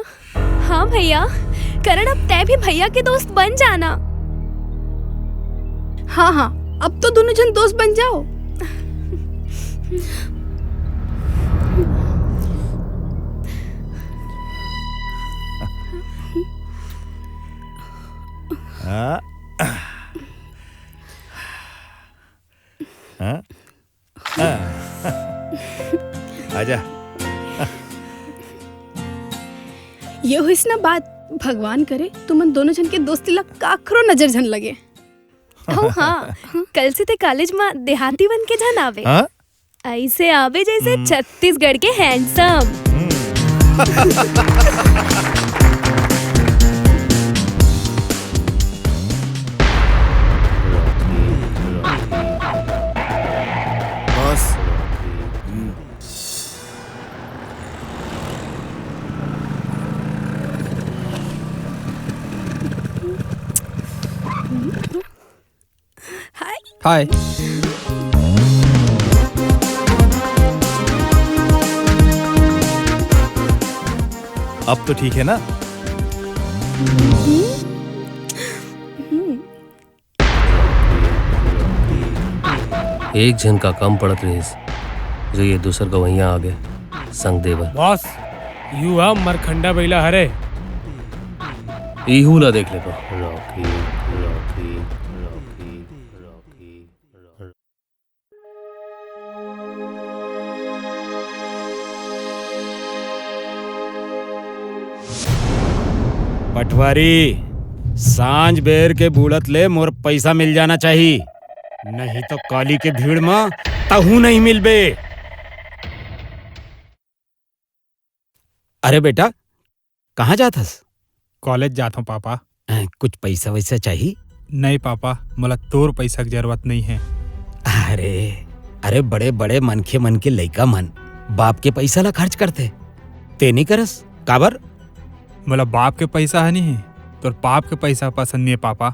हाँ भैया, करण, अब तै भी भैया के दोस्त बन जाना। हाँ, हाँ, अब तो दोनों जन दोस्त बन जाओ। हाँ। हाँ? हाँ। आजा। ये होइस ना बात, भगवान करे तुमन दोनों जन के दोस्ती ला काखरो नजर झन लगे। ओ हाँ, कल से ते कॉलेज में देहाती बन के झन आवे। हाँ? ऐसे आवे जैसे हम्म। छत्तीसगढ़ के हैंडसम। हम्म। बस। हम्म। हाय। हाय। अब तो ठीक है ना? एक झन का कम पड़त रहिस, जो ये दूसर गवैया आगे संग देवर। बॉस, यू हा मरखंडा बइला हरे। इहू ला देख लेबो। Rocky, Rocky, Rocky, Rocky. पटवारी, सांझ बेर के बूड़त ले मोर पैसा मिल जाना चाही, नहीं तो काली के भीड़ म तहू नहीं मिलबे। अरे बेटा, कहाँ जात हस? कॉलेज जात हूँ पापा। अ, कुछ पैसा वैसा चाही? नहीं पापा, मोला तोर पैसा के जरूरत नहीं है। अरे, अरे, बड़े बड़े मनखे मन के लइका मन बाप के पैसा ला खर्च करथे, ते नहीं करस, काबर? मोला बाप के पैसा ह नहीं, तोर पाप के पैसा पसंद नहीं है पापा।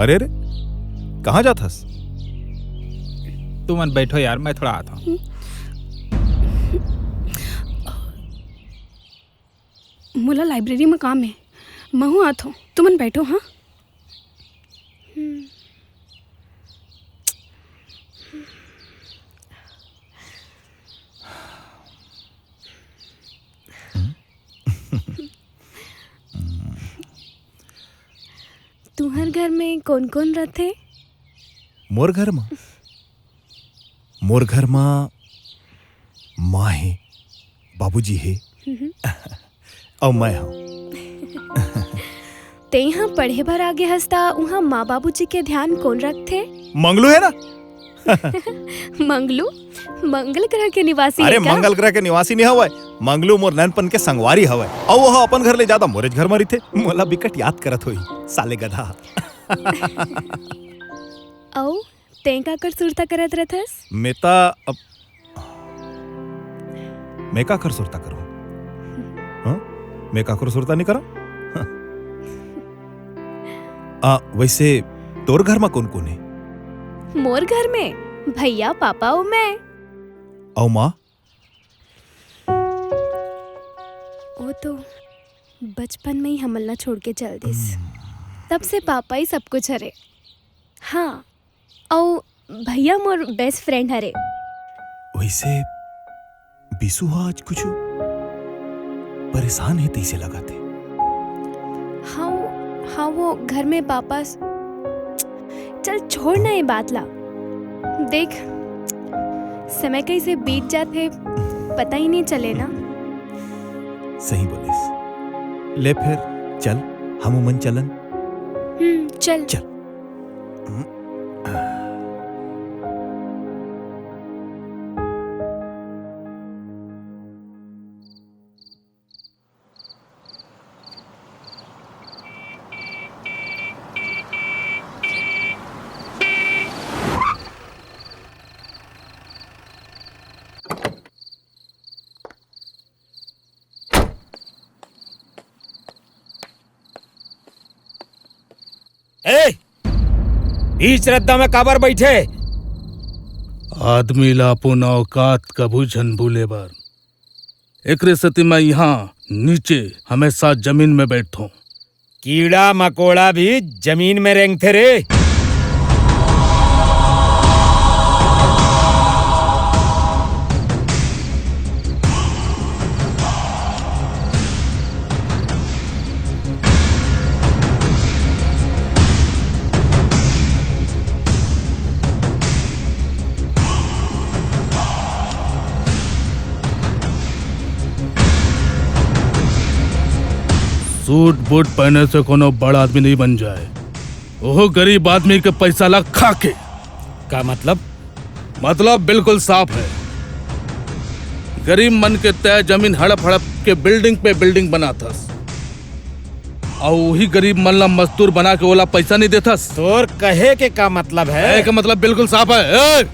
अरे, अरे, कहाँ जात हस? तुमन बैठो यार, मैं थोड़ा आत हूँ। मोला लाइब्रेरी में काम है, महू आत हूँ, तुमन बैठो, हाँ? हम्म। तुहर घर में कौन-कौन रथे? मोर घर म, मोर घर म माँ हे, बाबूजी हे, हम्म। अउ मैं हूँ। तेहा पढ़े बर आगे हस, त उहाँ माँ बाबूजी के ध्यान कौन रखथे? मंगलू हे ना। मंगलू? मंगल ग्रह के निवासी अरे, हे का? मंगल ग्रह के निवासी नहीं हवय। मंगलू मोर ननपन के संगवारी हवय। अउ ओह अपन घर ले ज्यादा मोरेच घर म रहिथे। मोला बिकट याद करत होही, साले गधा। अउ तें काकर सुरता करत रथस? मैं त अब मैं काकर सुरता करूं? हाँ? मैं काकर सुरता नहीं करा? आ, वैसे तोर घर में कौन-कौन है? मोर घर में भैया, पापा अउ मैं। अउ माँ? वो तो बचपन में ही हमन ला छोड़ के चल दिस। हम्म। तब से पापा ही सब कुछ हरे। हाँ, अउ भैया मोर best friend हरे। वैसे बिसु ह आज कुछ परेशान हे तइसे लगत हे। हाँ, वो, हाँ, वो घर में पापा स-, चल छोड़ ना ये बात ला। देख, समय कैसे बीत जाथे, पता ही नहीं चले ना। सही बोलिस। ले फिर चल, हम उमन चलन। हम्म, चल। चल। ए, बीच रद्दा में काबर बइठे? आदमी ला अपन औकात कभू झन भूले बर। एकरे सेती मैं इहाँ नीचे हमेशा जमीन में बइठथों। कीड़ा मकोड़ा भी जमीन में रेंगथे रे। सूट बूट पहने से कोनो बड़ आदमी नहीं बन जाए, ओहो गरीब आदमी के पैसा ला खा के। का मतलब? मतलब बिल्कुल साफ है। गरीब मन के तय जमीन हड़प हड़प के बिल्डिंग पे बिल्डिंग बनाथस, अउ वही गरीब मन ला मजदूर बना के ओला पैसा नहीं देथस। तोर कहे के का मतलब है? कहे के मतलब बिल्कुल साफ है। ए!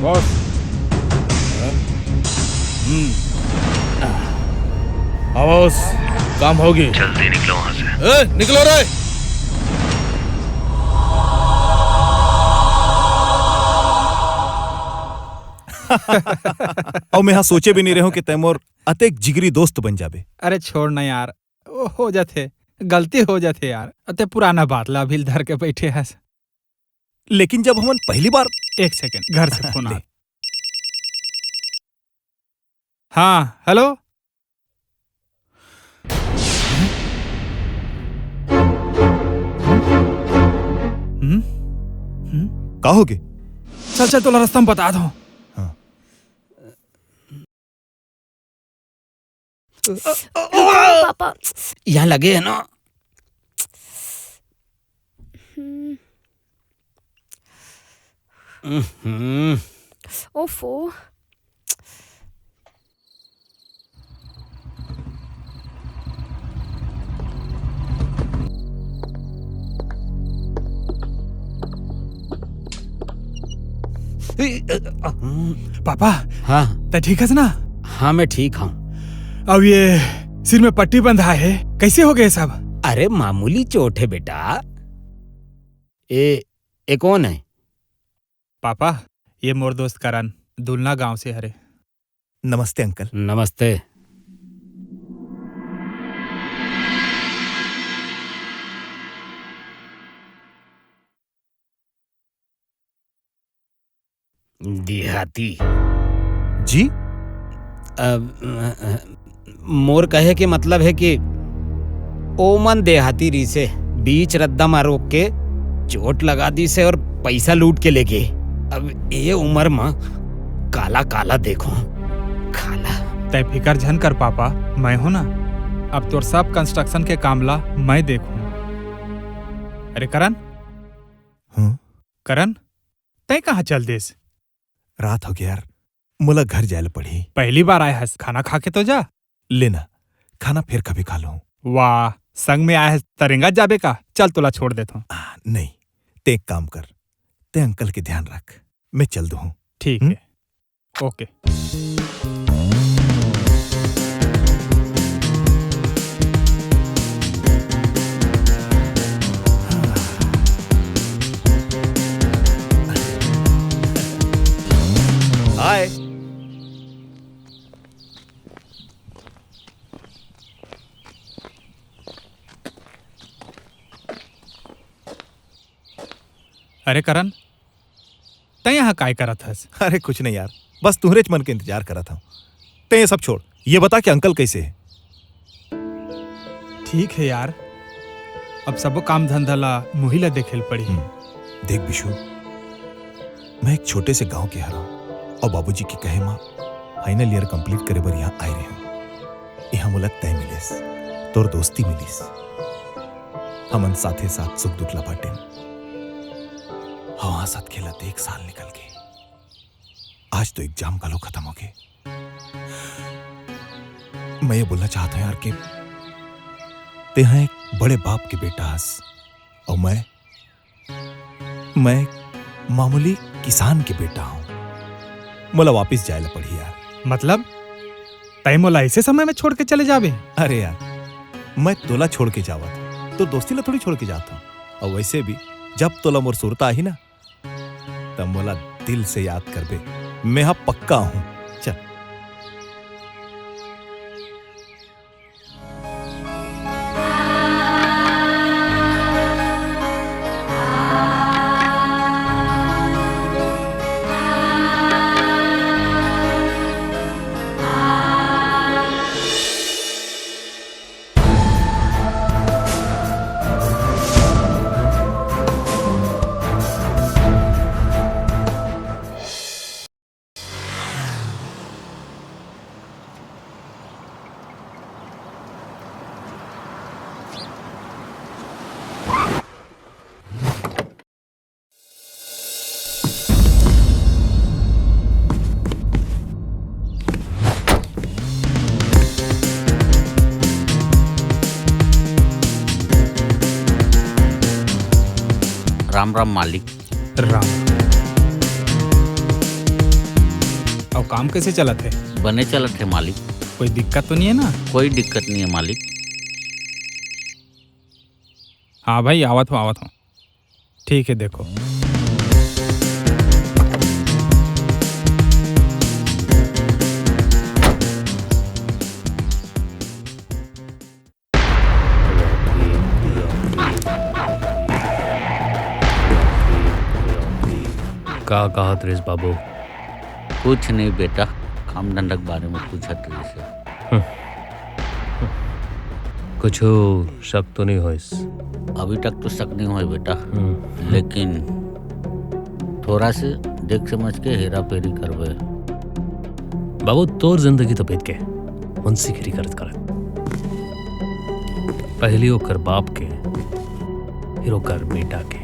बॉस। हम्म। आवा बॉस, काम होगे। जल्दी निकलो वहां से। ए, निकलो रे। अउ मैं हा सोचे भी नहीं रहेंव कि तैं मोर अतेक जिगरी दोस्त बन जाबे। अरे छोड़ ना यार, वो हो जाथे, गलती हो जाथे यार। अते पुराना बात ला अभी धर के बइठे हस। लेकिन जब हमन पहली बार एक सेकंड, घर से फोन आ। हाँ, हेलो। हम्म? हम्म? का होगे? चल, चल, तोला रस्ता में बता दो। हाँ। पापा। यहाँ लगे है ना? हम्म। हम्म। ओफो। ए, अ, अ, पापा, हाँ। तैं ठीक हस ना? हाँ, मैं ठीक हूँ। अब ये सिर में पट्टी बंधा है, कैसे हो गए सब? अरे, मामूली चोट है बेटा। ए, ए कौन है? पापा, ये मोर दोस्त करण, दुलना गांव से हरे। नमस्ते अंकल। नमस्ते। देहाती। जी? अब, अ, अ, मोर कहे के मतलब है कि ओमन देहाती रिसे बीच रद्दा म रोक के चोट लगा दिसे और पैसा लूट के लेगे। अब ये उम्र म काला काला देखो, काला। तै फिकर झन कर पापा, मैं हूं ना, अब तोर सब कंस्ट्रक्शन के काम ला मैं देखूं। अरे करण, हम्म? करण, तै कहाँ चल देस? रात हो गया यार, मोला घर जाए ल पड़ही। पहली बार आए हस, खाना खा के तो जा। लेना, खाना फिर कभी खा लूं। वाह, संग में आए हस, त रेंगत जाबे का? चल, तोला छोड़ देथों। आ, नहीं, ते एक काम कर, ते अंकल के ध्यान रख, मैं चल दूं। ठीक हम्म? है, ओके। हाय। अरे करण, तैं यहाँ काय करत हस? अरे कुछ नहीं यार, बस तुहरेच मन के इंतजार करत हूँ। तैं ये सब छोड़, ये बता कि अंकल कैसे है? ठीक है यार, अब सबो काम धंधा ला मुही ला देखे ल पड़ही। हम्म, देख बिशु, मैं एक छोटे से गांव के हरव अउ बाबूजी के कहे म फाइनल ईयर कंप्लीट करे बर यहाँ आए रहेंव। यहाँ मोला तैं मिलेस, तोर दोस्ती मिलिस, हमन साथे साथ सुख दुख ला बांटेन। हव, हंसत खेलत एक साल निकल गे। आज तो एग्जाम घलो खतम होगे। मैं ये बोलना चाहत हूँ यार कि तेहा एक बड़े बाप के बेटा हस अउ मैं, मैं एक मामूली किसान के बेटा हूँ। मोला वापिस जाए ला पड़ही यार। मतलब, तैं मोला ऐसे समय में छोड़ के चले जाबे? अरे यार, मैं तोला छोड़ के जावत हूँ, तो दोस्ती ला थोड़ी छोड़ के जात हूँ। और वैसे भी, जब तोला मोर सुरता आही ना, तब मोला दिल से याद करबे, मैं हा पक्का हूँ। चल। राम राम मालिक। राम। अउ काम कैसे चलत हे? बने चलत हे मालिक। कोई दिक्कत तो नहीं है ना? कोई दिक्कत नहीं है मालिक। हाँ भाई, आवत हो, आवत हो। ठीक है, देखो। का कहत रहिस बाबू? कुछ नहीं बेटा, काम धंधा के बारे में पूछत रहिस हे। हम्म। कुछू शक तो नहीं होइस? अभी तक तो शक नहीं होय बेटा, हम्म। लेकिन थोड़ा से देख समझ के हेरा फेरी करबे। बाबू, तोर जिंदगी तो बीत गे मुंशीगिरी करत करत। पहली ओकर बाप के, फिर ओकर बेटा के।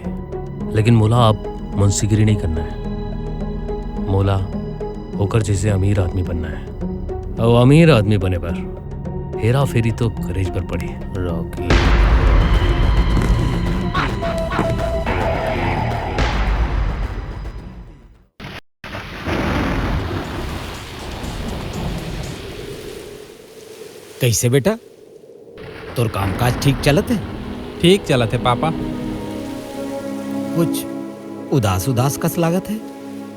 लेकिन मोला अब मुंशीगिरी नहीं करना है। मोला ओकर जैसे अमीर आदमी बनना है। अउ अमीर आदमी बने बर हेरा फेरी तो करेज बर पड़ी। रॉकी। कैसे बेटा, तोर कामकाज ठीक चलत हे? ठीक चलत हे पापा। कुछ उदास उदास कस लागत हे,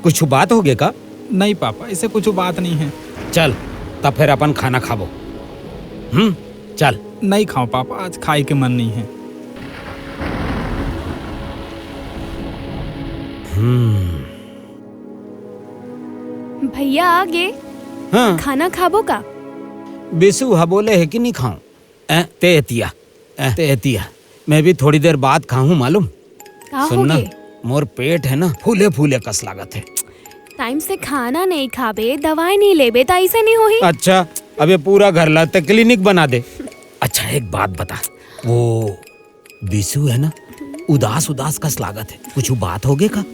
कुछ बात हो गे का? नहीं पापा, ऐसे कुछ बात नहीं है। चल, तब फिर अपन खाना खाबो। हम्म, चल। नहीं खाओ पापा, आज खाए के मन नहीं है। हम्म। भैया आ गे। हाँ। खाना खाबो का? बिसु हा बोले हे कि नहीं खाऊं। ए, ते एतिया, ए, ते एतिया। मैं भी थोड़ी देर बाद खाहूं, मालूम? का सुन ना, होगे? मोर पेट है ना, फूले फूले कस लागत है। टाइम से खाना नहीं खाबे, दवाई नहीं लेबे, त ऐसे नहीं होही। अच्छा, अब ये पूरा घर ला ते क्लिनिक बना दे। अच्छा, एक बात बता, वो बिसु है ना, उदास उदास कस लागत है, कुछ बात होगे का?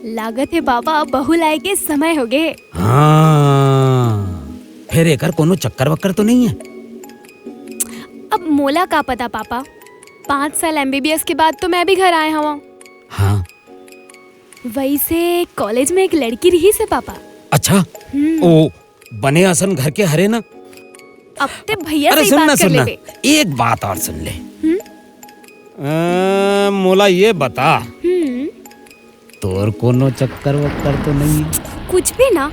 लागत है बाबा, अब बहू लाए के समय होगे। हाँ, फिर एकर कोनो चक्कर वक्कर तो नहीं है? अब मोला का पता पापा, पाँच साल एमबीबीएस के बाद तो मैं भी घर आए हवा। हाँ। वैसे कॉलेज में एक लड़की रहिस हे पापा। अच्छा? हम्म। ओ, बने असन घर के हरे ना? अब ते भैया अरे से ही सुन बात ना, कर सुन ना। लेबे। एक बात और सुन ले। हम्म? अ, मोला ये बता, हम्म? तोर कोनो चक्कर वक्कर तो नहीं है? कुछ भी ना।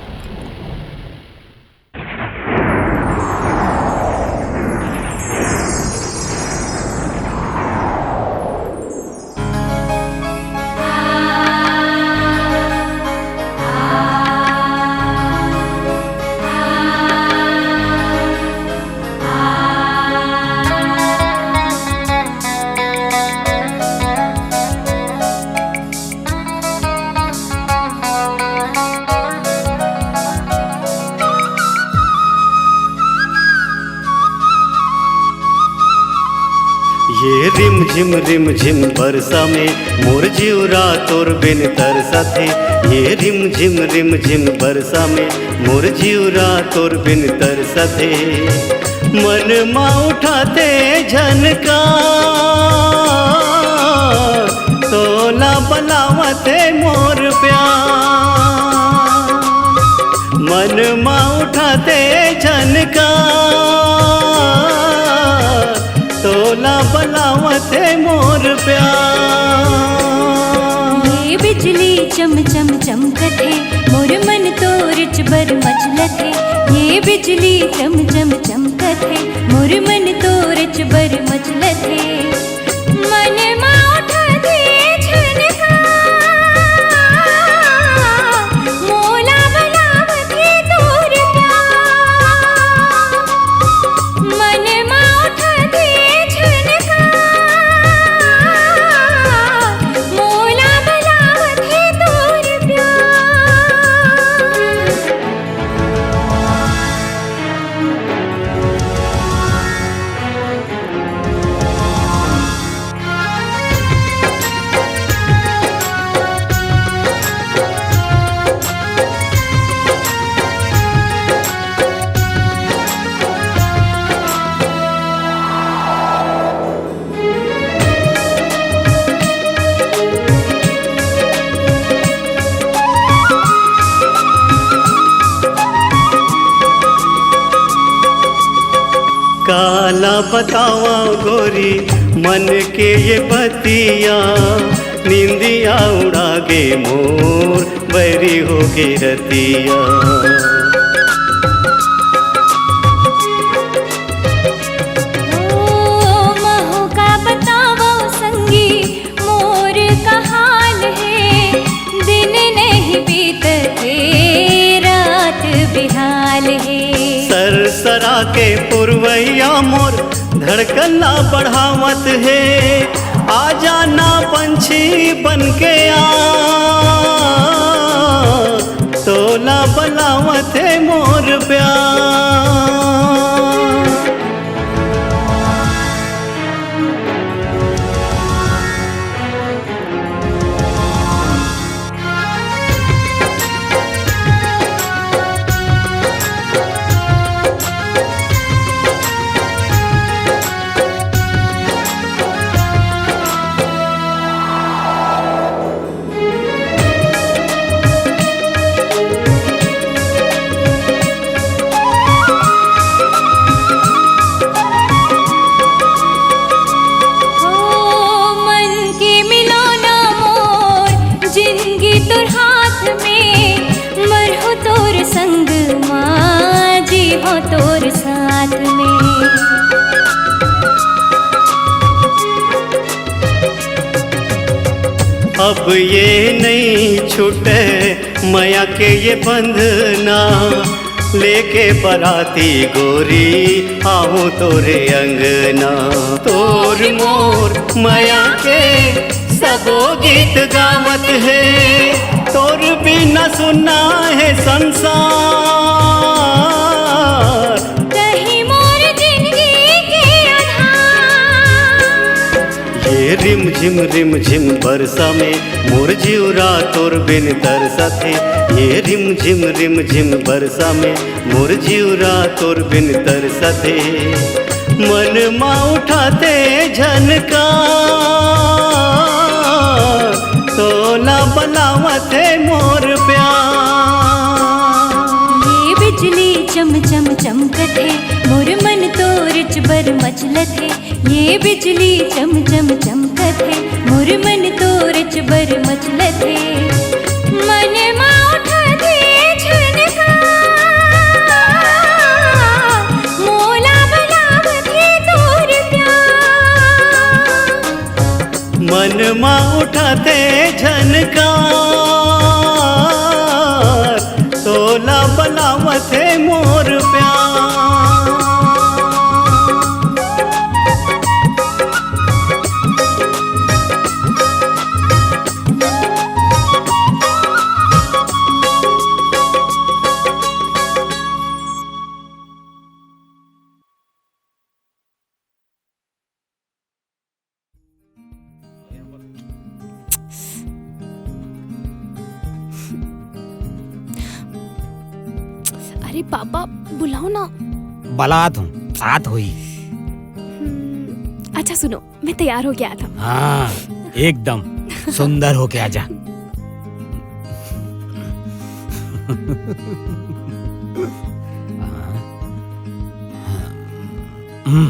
ये रिम झिम रिम झिम बरसा में मोर जिउरा तोर बिन तरसथे। ये रिम झिम रिम झिम बरसा में मोर जिउरा तोर बिन तरसथे। मन मा उठथे झनका, तोला बलावथे मोर प्यार। का तोला बलावत हे मोर प्यार। ये बिजली चम चम चमकत हे, मोर मन तोरेच बर मचलत हे। ये बिजली चम चम चमकत हे, मोर मन तोरेच बर मचलत हे। मन मा उठथे झनका, मोला बलावथे तोर प्यार। मन मा उठथे झनका, मोला बलावथे तोर प्यार। काला बतावा गोरी मन के ये बतिया, निंदिया उड़ा गे मोर बैरी हो गे रतिया। ओ महू का बतावो संगी मोर का हाल हे, दिन नहीं बीतथे रात बिहाल हे। सरसरा के पुरवैया मोर धड़कन ला बढ़ावत हे। आ जाना पंछी बन के आ, तोला बलावत हे मोर प्यार। ओ मन के मिलो ना मोर जिंदगी तोर हाथ में, मरहूं तोर संग मा, जीहूं तोर साथ में। अब ये नहीं छूटे मया के ये बंधना, लेके बराती गोरी आहूं तोरे अंगना। तोर मोर मया के सबो गीत गावत हे, तोर बिना सुन्ना हे संसार। तहीं मोर जिंदगी के आधार। ये रिम झिम रिम झिम बरसा में मोर जिउरा तोर बिन तरसथे। ये रिम झिम रिम झिम बरसा में मोर जिउरा तोर बिन तरसथे। मन मा उठथे झनका, तोला बलावथे मोर प्यार। ये बिजली चम चम चमकथे, मोर मन तोरेच बर मचलथे। ये बिजली चम चम चमकथे, मोर मन तोरेच बर मचलथे। मन मा उठथे झनका, मोला बलावथे तोर प्यार। मन मा उठथे झनका, तोला बलावथे मोर प्यार। अरे पापा, बुलाओ ना। बलात हूँ, आत होई। हम्म, अच्छा सुनो, मैं तैयार होके आत हूँ। हाँ, एकदम सुंदर होके आजा। हम्म।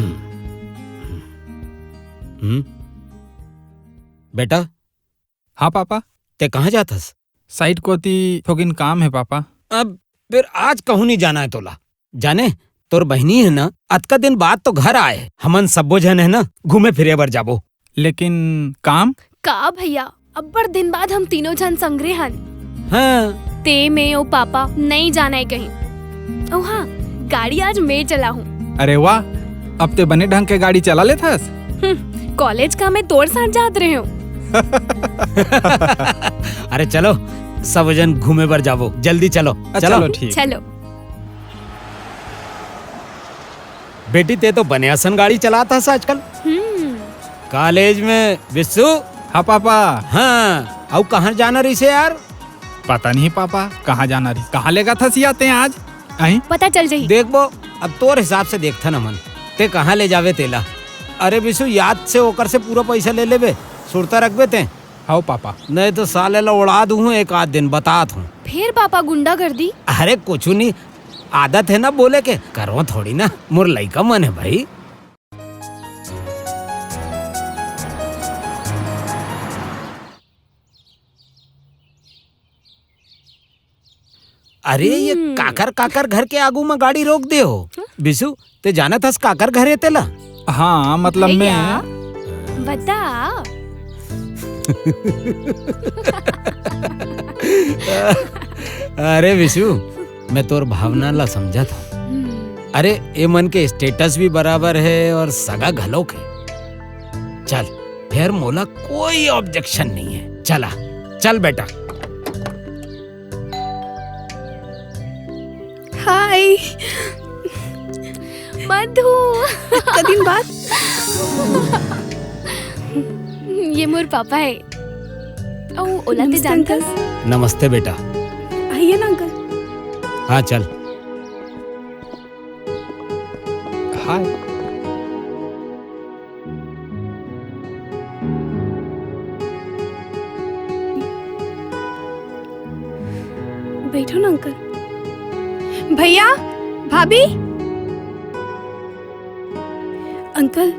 हम्म। बेटा। हाँ पापा। ते कहाँ जात हस? साइट कोती थोकिन काम हे पापा। अब फिर आज कहूँ नहीं जाना है तोला। जाने, तोर बहिनी है ना, अतका दिन बाद तो घर आए, हमन सब्बो झन है ना, घूमे फिरे बर जाबो। लेकिन काम? का भैया, अब्बड़ दिन बाद हम तीनों झन संगरे हन। हाँ। ते, मैं अउ पापा नहीं जाना है कहीं। अउ हाँ, गाड़ी आज मैं चलाहूँ। अरे वाह, अब ते बने ढंग के गाड़ी चला लेथस। हम्म, कॉलेज का मैं तोर साथ जात रहे हूँ। अरे चलो, सब जन घूमे बर जाबो, जल्दी चलो। अ, चलो। चलो, ठीक। चलो। बेटी, ते तो बने असन गाड़ी चलात हस आजकल। हम्म। कॉलेज में। विशु। हाँ पापा। हाँ, अउ कहाँ जाना रहिसे यार? पता नहीं पापा, कहाँ जाना रहिस, कहाँ लेगत हस या ते आज? आई? पता चल जाही। देखबो, अब तोर हिसाब से देखथन हमन, ते कहाँ ले जाबे तेला। अरे विशु, याद से ओकर से पूरा पैसा ले लेबे, सुरता रखबे ते। हव पापा। नहीं तो साले ला उड़ा दूँ एक आध दिन, बतात हूँ। फिर पापा गुंडागर्दी? अरे कुछू नहीं, आदत है ना बोले के, करवा थोड़ी ना, मोर लइका मन है भाई। अरे, ये हम्म। काकर, काकर घर के आगू में गाड़ी रोक दे हो। हाँ? बिशु, ते जानत हस काकर घर हे तेला? हाँ, मतलब भैया, मैं बता। अरे बिशु, मैं तोर भावना ला समझत हूँ। हम्म। अरे, ए मन के status भी बराबर है और सगा घलोक है। चल, फिर मोला कोई objection नहीं है। चला, चल बेटा। हाय। मधु। अतका दिन बाद। ये मोर पापा है। अउ ओला ते नमस्ते, जानथस? अंकल। नमस्ते बेटा। आइए ना, अंकल। हाँ, चल। हाय। बैठो ना, अंकल। भैया, भाभी। अंकल,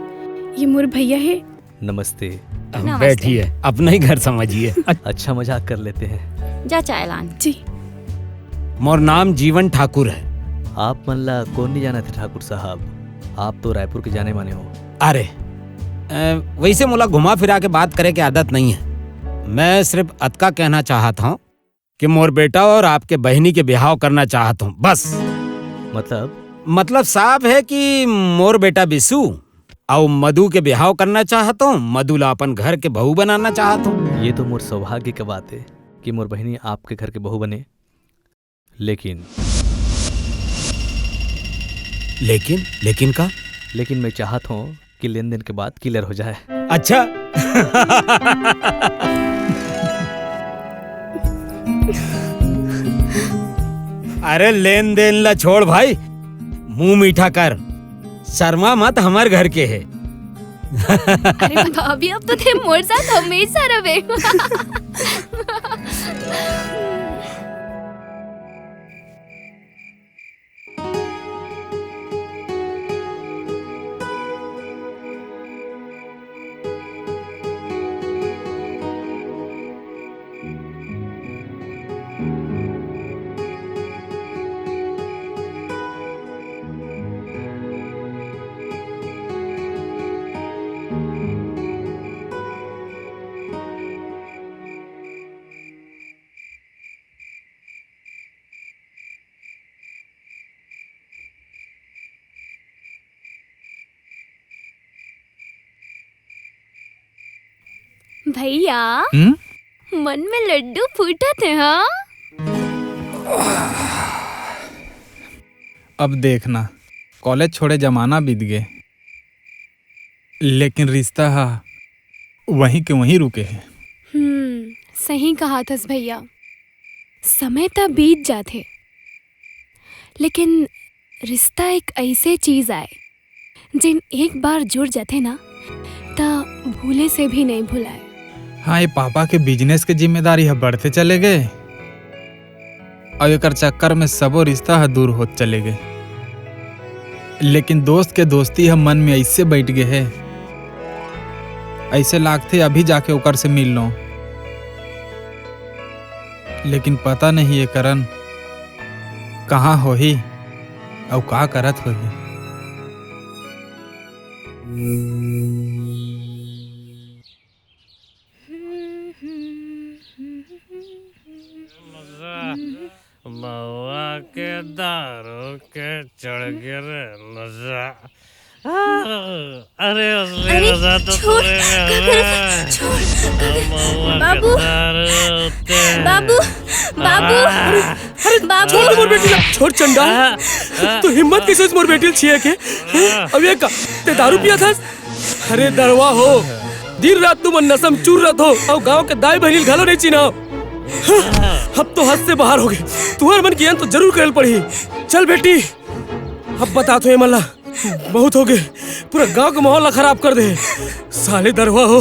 ये मोर भैया है। नमस्ते। नमस्ते। बैठिए, अपना ही घर समझिए। अच्छा मजाक कर लेते हैं। जा चाय लान। जी। मोर नाम जीवन ठाकुर है। आप मन ला कोन नहीं जानत हे ठाकुर साहब, आप तो रायपुर के जाने माने हो। अरे, अ, वैसे मोला घुमा फिरा के बात करे के आदत नहीं है। मैं सिर्फ अतका कहना चाहत हूँ कि मोर बेटा और आपके बहिनी के बिहाव करना चाहत हूँ, बस। मतलब? मतलब साफ है कि मोर बेटा बिशु अउ मधु के बिहाव करना चाहत हूँ, मधु ला अपन घर के बहू बनाना चाहत हूँ। ये तो मोर सौभाग्य के बात है कि मोर बहिनी आपके घर के बहू बने। लेकिन लेकिन? लेकिन का? लेकिन मैं चाहत हूँ कि लेन देन के बाद clear हो जाए। अच्छा। अरे लेन देन ला छोड़ भाई, मुंह मीठा कर, शर्मा मत, हमर घर के है। अरे भाभी, अब तो ते मोर साथ हमेशा रहे। भैया, हम्म? मन में लड्डू फूटत हे, हाँ? अब देखना, कॉलेज छोड़े जमाना बीत गे, लेकिन रिश्ता हा वहीं के वहीं रुके हे। हम्म, सही कहाथस भैया। समय त बीत जाथे, लेकिन रिश्ता एक ऐसे चीज आय, जेन एक बार जुड़ जाथे ना, त भूले से भी नहीं भुलाय। हाँ, ये पापा के business के जिम्मेदारी ह बढ़ते चले गए, अउ एकर चक्कर में सबो रिश्ता ह दूर होत चले गए। लेकिन दोस्त के दोस्ती ह मन में अइसे बइठ गे हे, अइसे लागथे अभी जाके ओकर से मिल लौं। लेकिन पता नहीं ये करन कहाँ होही अउ का करत होही। नशा, महुआ के दारू के चढ़ गे रे नशा। अरे, असली अरे, नशा तो छोड़, तोरे में हवे। छोड़, महुआ के बाबू, दारू ते। बाबू, बाबू, अरे, बाबू। छोड़ दे मोर बेटी ला, छोड़ चंडाल। तू हिम्मत कइसे होइस मोर बेटी ल छुए के? हैं? अब ये का, ते दारू पियत हस? अरे दरवा हो, दिन रात तुमन नशा म चूर रहत हो, अउ गांव के दाई बहिनी ल घलो नइ चिन्हाव। अब तो हद से बाहर होगे, तुंहर मन के अंत तो जरूर करे ल पड़ही। चल बेटी, अब बतात हों ये मन ला, बहुत होगे, पूरा गांव के माहौल ला खराब कर दे साले दरवा हो।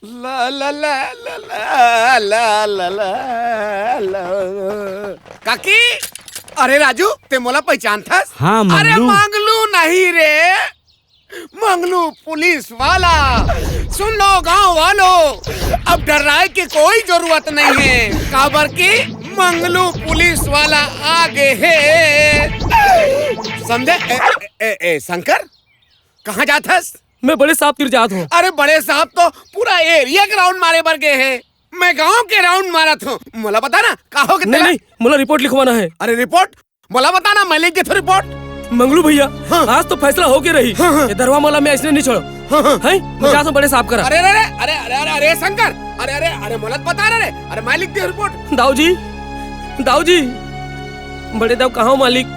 ला, ला, ला, ला, ला, ला, ला, ला, ला। काकी, अरे राजू, ते मोला पहिचानथस? हाँ, अरे मंगलू। मंगलू नहीं रे, मंगलू पुलिस वाला। सुन लो गांव वालों, अब डर्राय के कोई जरूरत नहीं हे, काबर कि मंगलू पुलिस वाला आ गे हे। समझे? ए, ए, ए, ए, शंकर, कहाँ जाथस? मैं बड़े साहब तीर जात हों। अरे बड़े साहब तो पूरा एरिया के राउंड मारे बर गे हे। मैं गांव के राउंड मारत हों। मोला बता ना, का होगे नहीं, तेला? नहीं, मोला रिपोर्ट लिखवाना हे। अरे रिपोर्ट? मोला बता ना, मैं लिख देथों रिपोर्ट। मंगलू भइया, हाँ। आज तो फैसला होके रही। हाँ, हाँ। ये दरवा मोला मैं अइसने नहीं छोड़ों। हाँ, हाँ। हैं? मैं हाँ। जात हों बड़े साहब करा। अरे, अरे, अरे, अरे, अरे, अरे, शंकर, अरे, अरे, अरे, मोला तो बता ना रे। अरे, मैं लिख देथों रिपोर्ट। दाऊ जी, दाऊ जी, बड़े दाऊ कहाँ हो मालिक?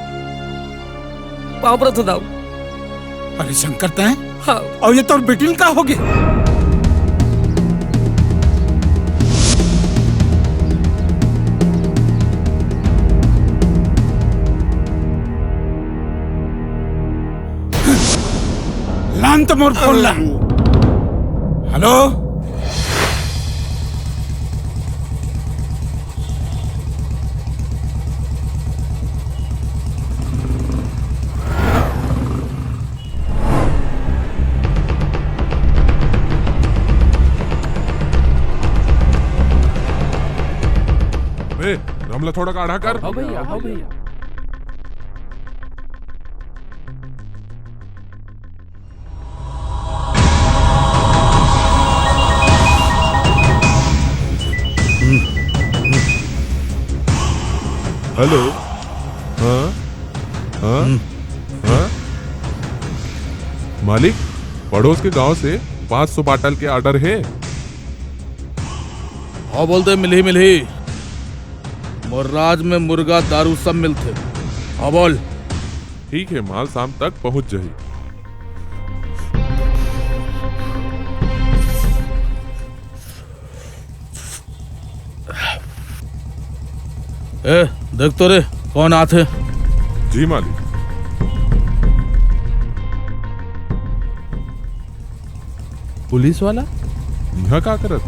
पाँव परत हों दाऊ। अरे शंकर, तैं? हाँ। अउ ये तोर बेटी ल का होगे? लान तो मोर फोन ला। हेलो? ए, हमला थोड़ा आड़ा कर। हाँ भैया, हाँ भैया। हेलो। हाँ? हाँ? हम्म। हाँ? मालिक, पड़ोस के गांव से पाँच सौ बाटल के ऑर्डर हे। हाँ, बोल दे, मिलही, मिलही। मोर राज में मुर्गा, दारू सब मिलथे। हाँ, बोल। ठीक हे, माल शाम तक पहुंच जाही। ए, देख तो रे, कौन आथे? जी मालिक। पुलिस वाला? इहाँ का करत?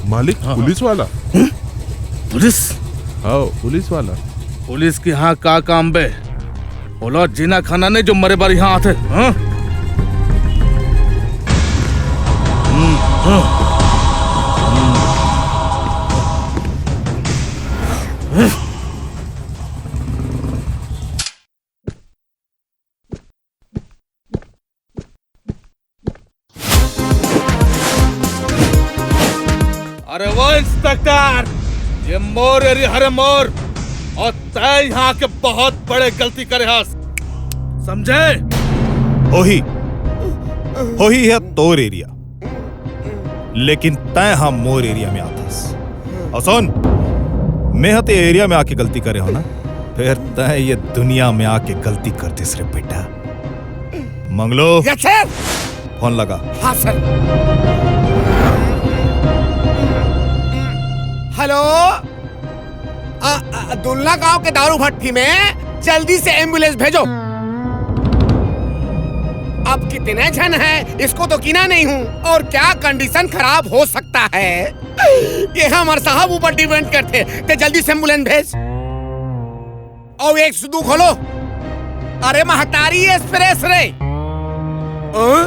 मालिक, हाँ, पुलिस वाला? हम्म? पुलिस? हाँ, पुलिस वाला। पुलिस के यहाँ का काम बे? ओला जीना खाना नहीं जो मरे बर यहाँ आथे, हाँ? हम्म, हाँ। अरे वो इंस्पेक्टर, ये मोर एरिया हरे मोर, अउ तैं यहाँ के बहुत बड़े गलती करे हस, समझे? होही, होही हे तोर एरिया, लेकिन तैं हा मोर एरिया में आथस। अउ सुन, मैं हा ते एरिया में आके गलती करे हों ना, फेर तैं ये दुनिया में आके गलती कर देस रे बेटा। Manglu, yes sir. फोन लगा। हाँ सर। हेलो, आ, आ, दुल्ला गांव के दारू भट्टी में जल्दी से एम्बुलेंस भेजो। अब कितने झन हे, इसको तो गिना नहीं हूँ। और क्या कंडीशन खराब हो सकता है, ये हमर साहब ऊपर डिपेंड करथे। ते जल्दी से एम्बुलेंस भेज। अउ एक से दू घलो। अरे महतारी एक्सप्रेस रे। हाँ?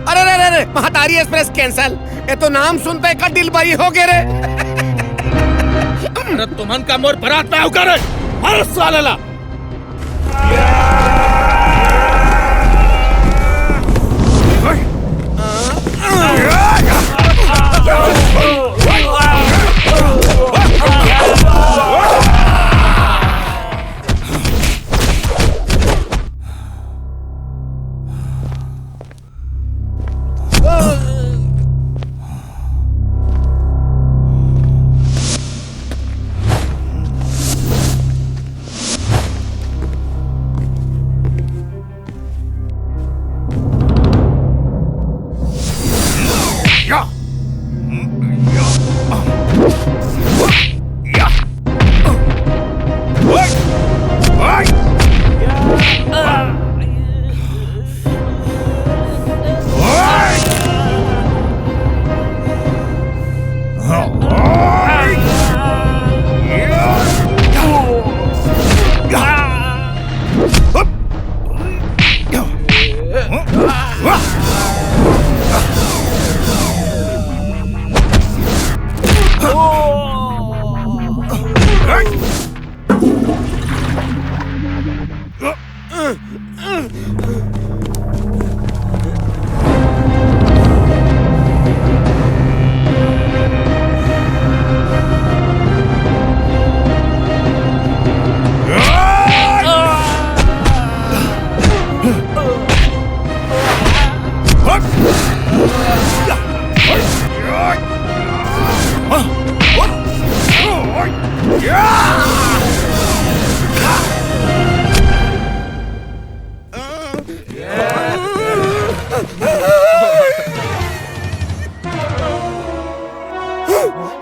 अरे, अरे, अरे, अरे, महतारी एक्सप्रेस कैंसिल। ये तो नाम सुनते का दिल बरी हो गे रे। अरे तुमन का मोर बरात में आऊ का रे? मार साले ला।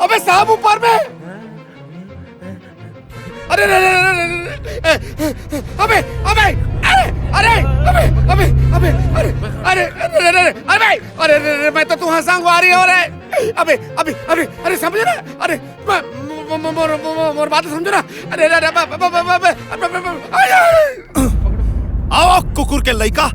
अबे साहब ऊपर में। अरे, अरे, अरे, अरे, अरे, अरे, अबे, अबे, अरे, अरे, अबे, अबे, अबे, अरे, अरे, अरे, अरे, अरे, अरे, मैं तो तुहां संगवारी हो रे। अबे, अबे, अबे, अरे, समझे ना? अरे, म-, म-, म-, मोर, मोर, मोर बात समझो ना। अरे, अरे, अरे, अबे, अबे, अबे, अबे, अबे, अरे, अरे। आओ, कुकुर के लइका।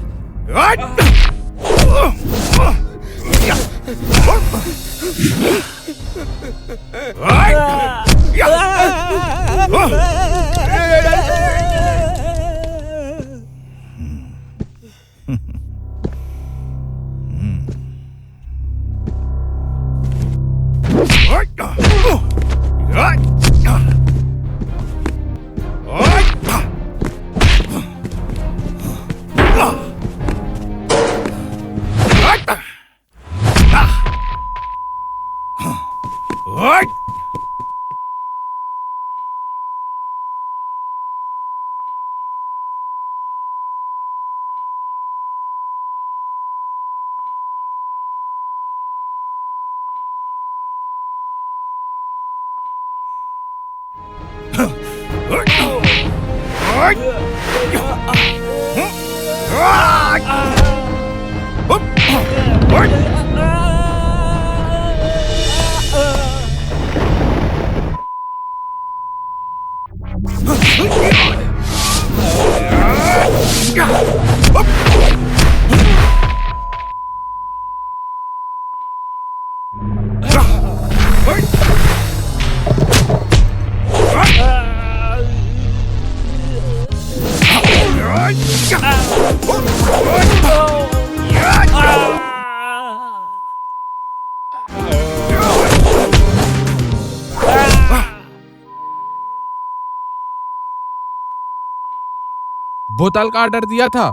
बोतल का ऑर्डर दिया था?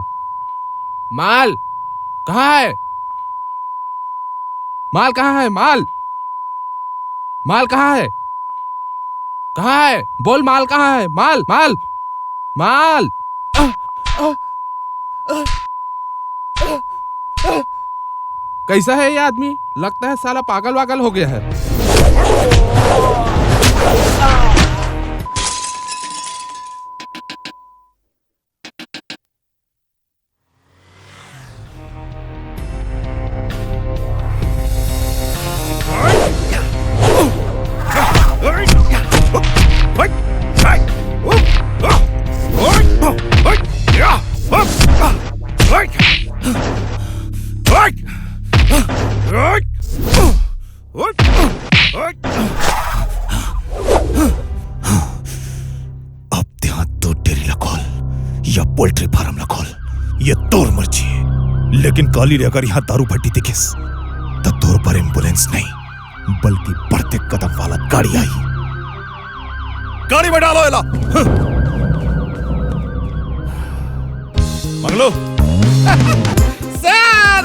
माल कहाँ है? माल कहाँ है? माल, माल कहाँ है? कहाँ है? बोल, माल कहाँ है? माल, माल, माल। कैसा है ये आदमी? लगता है साला पागल वागल हो गया है। फार्म ला खोल, ये तोर मर्जी। लेकिन काली रे अगर यहाँ दारू भट्टी दिखिस, त तोर बर एम्बुलेंस नहीं, बल्कि बढ़ते कदम वाला गाड़ी आही। गाड़ी में डालो एला। हं। मंगलू। सर!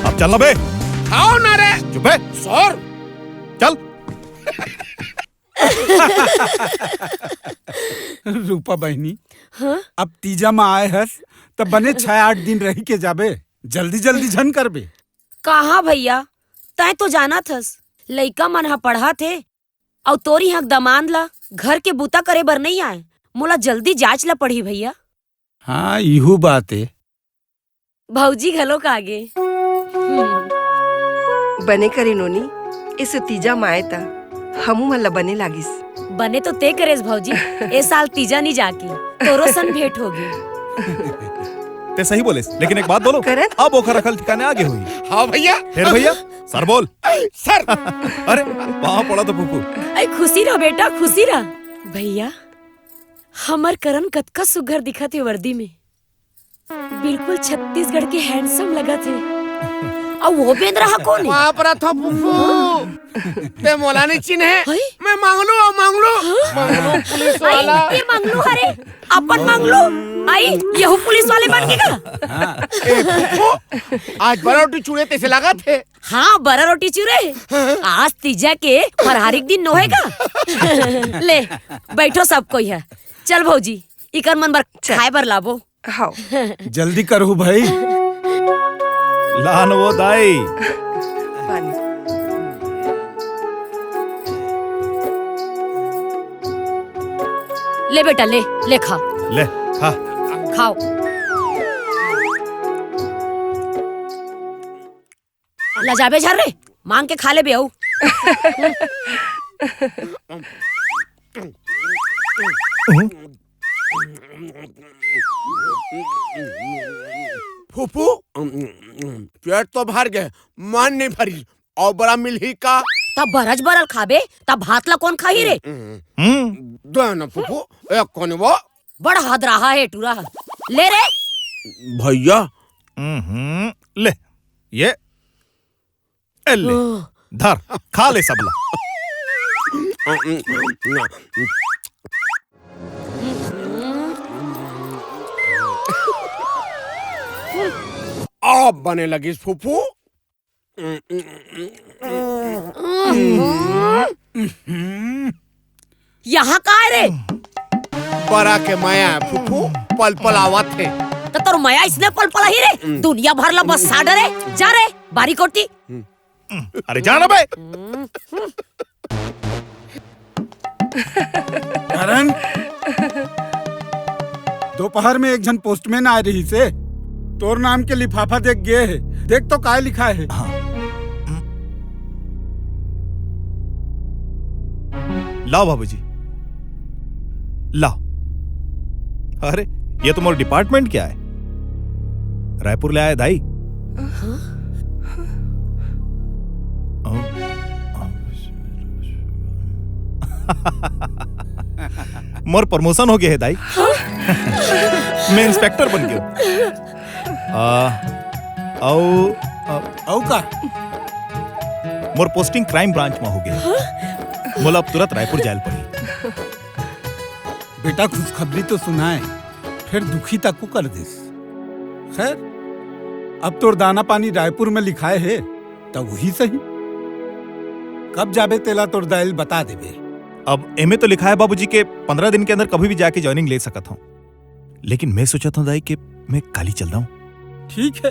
अब चल ना बे। आओ ना रे। चुप बे। सर। चल। रूपा बहिनी, हाँ? अब तीजा म आए हस, त बने छह आठ दिन रहि के जाबे। जल्दी जल्दी झन करबे। कहाँ भैया, तैं तो जानत हस, लइका मन ह पढ़त हे, अउ तोर इहाँ दमांद ला घर के बूता करे बर नइ आए। मोला जल्दी जांच ला पड़ही भैया। हाँ, इहू बात ए। भौजी घलोक आगे। हम्म। बने करे नोनी, ए सतीजा माए त हमू मन ल बने लागिस। बने तो ते करेस भौजी, ए साल तीजा नी जाके तोरो सन भेंट होगे। ते सही बोलेस, लेकिन एक बात बोलो, करन? अब ओखर अकल ठिकाने आगे होही। हाँ भैया। फिर भैया, सर बोल। सर। अरे, पाँव पड़ा तो फूफू। अरे खुशी रह बेटा, खुशी रह। भैया, हमर करन कतका सुग्घर दिखत हे वर्दी में। बिल्कुल छत्तीसगढ़ के handsome लगत हे। अउ वो बेंदरा ह कोन हे? बाप रे, थो फूफू। ते मोला नहीं चिन्हे? हई? मैं मंगलू हूँ, मंगलू। हाँ? मंगलू पुलिस आई, वाला। ये मंगलू हरे, अपन मंगलू। आई, यहू पुलिस वाले बन के का? ए फूफू, आज बड़ा रोटी चूड़े तैसे लागत हे। हाँ, बरा रोटी चूरे। आज तीजा के फरहारी के दिन नोहे का? ले, बैठो सब कोई ह। चल भौजी, इकर मन बर चल। खाए बर लाबो। हव। जल्दी करहू भाई। लान वो दाई। पानी। ले बेटा, ले, ले खा। ले, खा। खाओ। लजाबे झन रे, मांग के खा लेबे अउ। फूफू, पेट तो भर गे, मन नहीं भरी, अउ बरा मिलही का? तब बरज बरल खाबे, तब भात ला कोन खाही रे? हम्म। दे ना फूफू, एक कोने वो। बड़ा हद रहा है टूरा। ले रे। भैया। हम्म, ले, ये ए ले, ओह। धर, खा ले सबला। अब बने लगिस फूफू। यहाँ का है रे? बरा के मया फूफू पल पल आवत हे। त तोर मया इसने पल पल ही रे। हम्म। दुनिया भर ला बस सा डरे। जा रे, बारी कोती। अरे जाना बे। करण, दोपहर में एक झन पोस्टमैन आए रहिसे, तोर नाम के लिफाफा देख गे हे। देख तो काय लिखाय हे। हाँ। लाव बाबूजी, लाव। अरे, ये तो मोर डिपार्टमेंट के आय। रायपुर ले आय दाई। मोर प्रमोशन हो गे हे दाई। मैं इंस्पेक्टर बन गेंव। आ, अउ, अ, अउ का? मोर पोस्टिंग क्राइम ब्रांच म हो गे हे। मोला अब तुरंत रायपुर जाय ल पड़ही। बेटा, खुशखबरी तो सुनाय, फेर दुखी तको कर दिस। खैर, अब तोर दाना पानी रायपुर में लिखाय हे, त उही सही। कब जाबे तेला तोर दाई ल बता देबे। अब एमे तो लिखाय हे बाबूजी के पंद्रह दिन के अंदर कभी भी जाके ज्वाइनिंग ले सकत हंव, लेकिन मैं सोचत हंव दाई के मैं काली चल दंव। ठीक हे,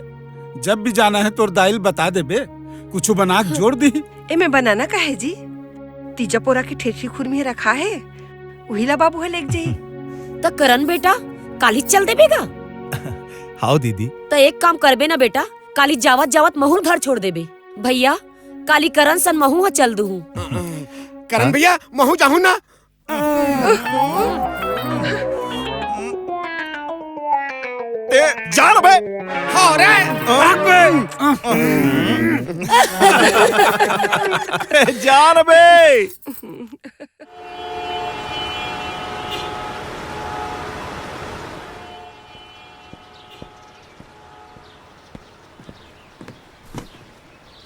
जब भी जाना हे तोर दाई ल बता देबे, कुछु बना के जोर दिही। एमे बनाना का हे जी? तीजा पोरा के ठेठरी खुरमी रखा हे, उही ला बाबू ह लेके जाही। त करन बेटा, काली चल देबे गा? हाव दीदी। त एक काम करबे ना बेटा, काली जावत जावत महू ल घर छोड़ देबे। भैया, काली करन सन महू ह चल दुहूं। करन भैया, महू जाहूं ना। ए, जान बे। हाँ रे, भाग बे। ए, जान बे।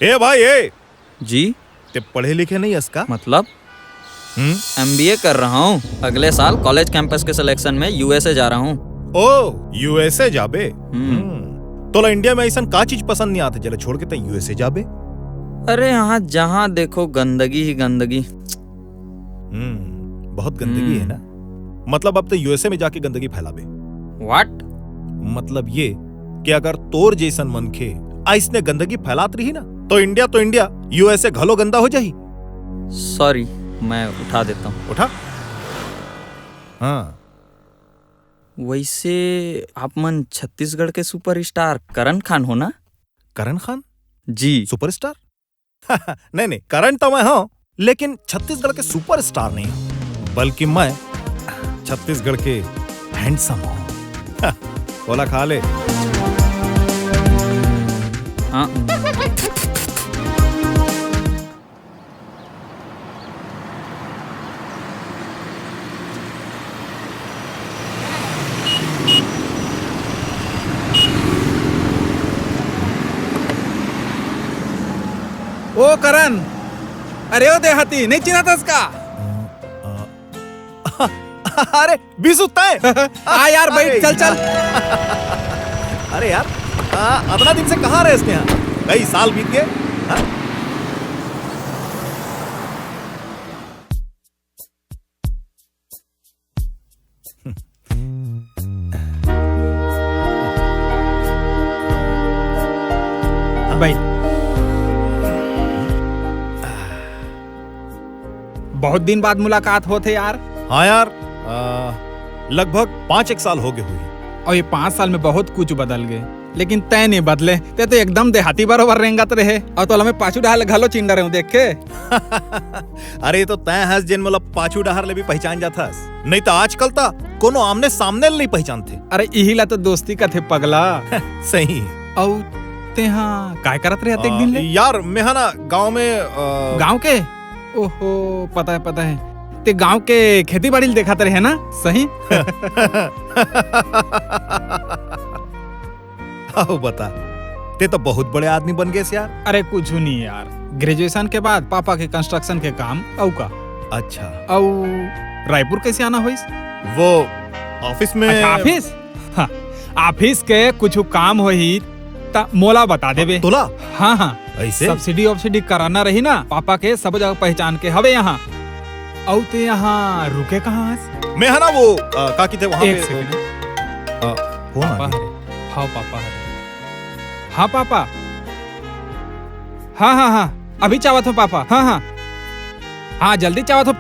ए भाई, ए! जी? ते पढ़े लिखे नहीं हस का? मतलब? हम्म? एमबीए कर रहा हूँ। अगले साल कॉलेज कैंपस के सिलेक्शन में यूएसए जा रहा हूँ। ओ, यूएसए जाबे? हम्म। हम्म। तोला इंडिया में ऐसन का चीज पसंद नहीं आते, जेला छोड़ के तैं यूएसए जाबे? अरे, यहाँ जहाँ देखो गंदगी ही गंदगी। हम्म, बहुत गंदगी है हम्म। ना? मतलब, अब तो यूएसए में जाके गंदगी फैलाबे। What? मतलब ये कि अगर तोर जैसन मनखे अइसने गंदगी फैलात रही ना, तो इंडिया तो इंडिया, यूएसए घलो गंदा हो जाही। Sorry, मैं उठा देता हूँ। उठा। हाँ। वैसे आप मन छत्तीसगढ़ के सुपरस्टार करण खान हो ना? करण खान? जी। सुपरस्टार? नहीं, नहीं, करण तो मैं हूँ, लेकिन छत्तीसगढ़ के सुपरस्टार नहीं हूँ, बल्कि मैं छत्तीसगढ़ के हैंडसम हूँ। ओला खा ले। हाँ। ओ करण, अरे ओ देहाती, नहीं चिन्हत हस का? अ, अ, अरे, बिसु तैं? आ यार, बैठ, अरे चल, चल। यार। अरे यार, आ, अतना दिन से कहाँ रहे इसके यहाँ? कई साल बीत गए। हाँ? बैठ। बहुत दिन बाद मुलाकात होत हे यार। हाँ यार, आ, लगभग पाँच एक साल हो गए हुई। और ये पाँच साल में बहुत कुछ बदल गए, लेकिन तैं नहीं बदले। तैं तो एकदम देहाती बरोबर रेंगत रहे, और तोला मैं पाछू डाहर ले घलो चिन्ह रहे हूँ, देखे। अरे, ये तो तैं हस जेन मोला पाछू डाहर ले भी पहचान जाथस, नहीं तो आजकल तो कोनो आमने सामने ले नहीं पहचानथे। अरे, इही ला तो दोस्ती कथे, पगला। सही। अउ तेहा काय करत रहे अतेक आ, दिन ले? यार, मैं हा ना गांव में, आ, गांव के? ओहो, पता है, पता है। ते गांव के खेती बाड़ी ल देखत रहे ना, सही? अउ बता, ते तो बहुत बड़े आदमी बन गेस यार। अरे कुछ नहीं यार, ग्रेजुएशन के बाद पापा के कंस्ट्रक्शन के काम, अउ का। अच्छा। अउ रायपुर कैसे आना होइस? वो ऑफिस में। अच्छा, ऑफिस? हाँ, ऑफिस के कुछ काम होही त मोला बता देबे। तोला? हाँ, हाँ। ऐसे? सब्सिडी वब्सिडी कराना रही ना, पापा के सब जगह पहचान के हवे यहाँ। अउ ते यहाँ रुके कहाँ हस? मैं हा ना वो, अ, का किथे वहाँ एक पे, second। अ, फोन आ पापा गया। हरे। हाँ, पापा हरे। हाँ, पापा। हाँ, हाँ, हाँ। अभी चावत हो, पापा। हाँ, हाँ। हाँ, जल्दी चावत हो।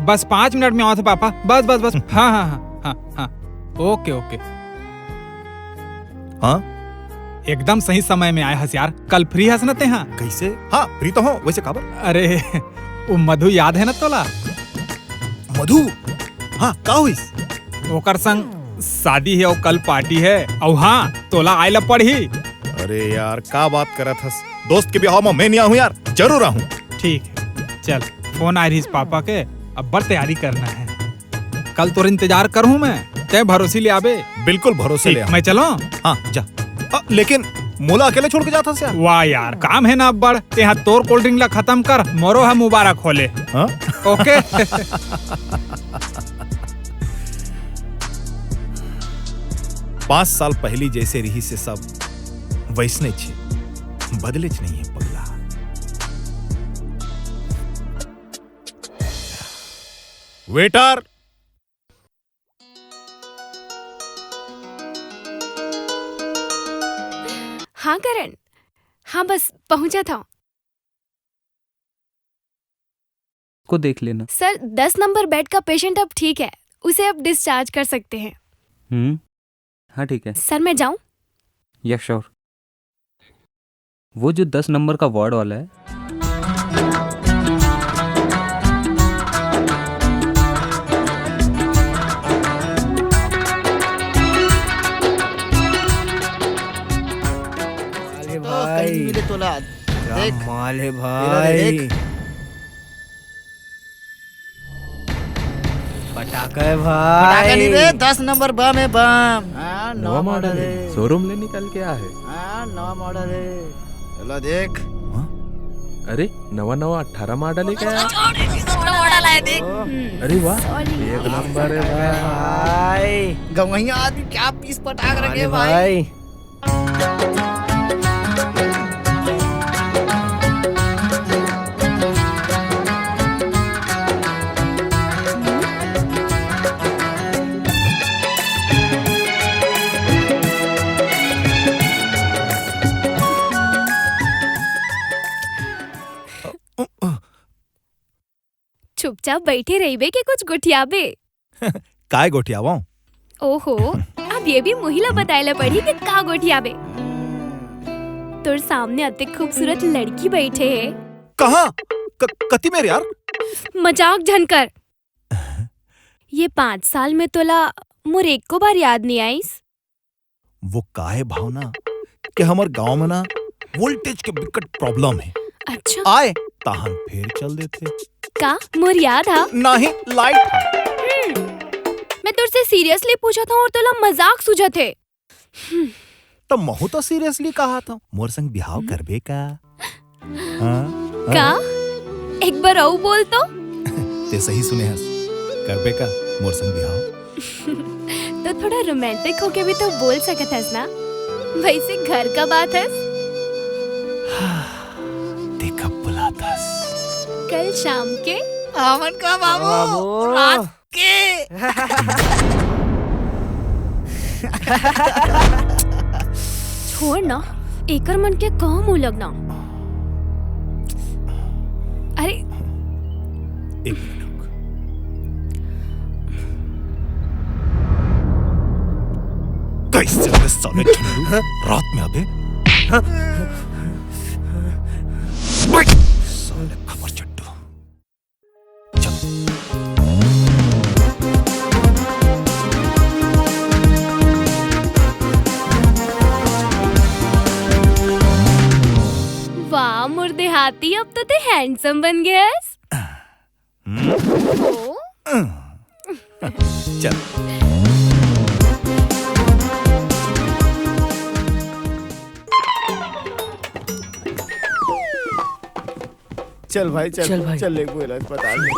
बस पाँच मिनट में आवत हो, पापा। बस, बस, बस। हाँ, हाँ, हाँ, हाँ, हाँ। ओके, ओके। हाँ? एकदम सही समय में आए हस यार। कल फ्री हस ना तेहा? कैसे? हाँ, फ्री तो हूँ। वैसे काबर? अरे, वो मधु याद है ना तोला? मधु? हाँ, का होइस? ओकर संग शादी है और कल पार्टी है। और हाँ, तोला आए ला पड़ही। अरे यार, का बात करत हस? दोस्त के बिहाव में मैं नहीं आहूँ यार, जरूर आहूँ। ठीक है, चल, फोन आ रही पापा के, अब्बड़ तैयारी करना है। कल तोर इंतजार करहूँ मैं, तैं भरोसे ले आबे। बिल्कुल भरोसे ठीक, ले आऊँ। मैं चलूँ? हाँ, जा। अ, लेकिन मोला अकेले छोड़ के जात हस यार? वाह यार, काम है ना अब्बड़, तेहा तोर कोल्ड ड्रिंक ला खत्म कर, मोरो हा मुबारक होले। हाँ? ओके। पाँच साल पहली जैसे रहिस हे सब, वैसनेच हे, बदलेच नहीं है पगला। वेटर! हाँ करण, हाँ बस पहुंचा था। को देख लेना। सर, दस नंबर बेड का पेशेंट अब ठीक है, उसे अब डिस्चार्ज कर सकते हैं। हम्म, हाँ ठीक है। सर, मैं जाऊं? Yes sure. वो जो दस नंबर का वार्ड वाला है। अरे तो भाई, कहीं मिले तोला। क्या देख, माल है इधर भाई। देख। पटाखा है भाई। पटाखा नहीं रे, दस नंबर बम है, बम। हाँ, नवा नवा मॉडल मॉडल है। है। शोरूम ले निकल के आ है। हाँ, नवा मॉडल है। चलो देख। हाँ? अरे, नवा नवा अठारह मॉडल है क्या? अरे वाह, एक नंबर है भाई। गवैया आदमी क्या पीस पटाक रखे भाई। चुपचाप बइठे रहिबे के कुछ गोठियाबे? काय गोठियावंव? ओहो, अब ये भी मुही ला बताए ला पड़ही कि का गोठियाबे। तोर सामने अतेक खूबसूरत लड़की बइठे हे। कहाँ? क-, कति मेर यार? मजाक झन कर। ये पाँच साल में तोला मोर एको बार याद नइ आइस। वो का हे भावना कि हमर गांव में ना voltage के बिकट problem हे। अच्छा। आए ताहन फेर चल देथे। का मोर याद हा? नाही, light हा। हम्म, मैं तोर से seriously पूछत हंव अउ तोला मजाक सूझत हे। त महू तो seriously कहत हंव, मोर संग बिहाव करबे का? हाँ? का? एक बार अउ बोल तो। ते सही सुने हस। करबे का मोर संग बिहाव? तो थोड़ा romantic होके भी तो बोल सकत हस ना। वैसे घर कब आत हस? ते कब बुलात हस? कल शाम के। हमन का बाबू? बाबू। रात के। छोड़ ना, एकर मन के का मुंह लगना। अरे, एक मिनट रुक। कैसे बे साले झुन्नू, रात में आबे? बैठ, साले खबर चट्टू। वाह मोर देहाती, अब तो ते handsome बन गयस। हम्म? ओ? चल। चल भाई, चल, चल भाई। चल, लेगबो एला अस्पताल में।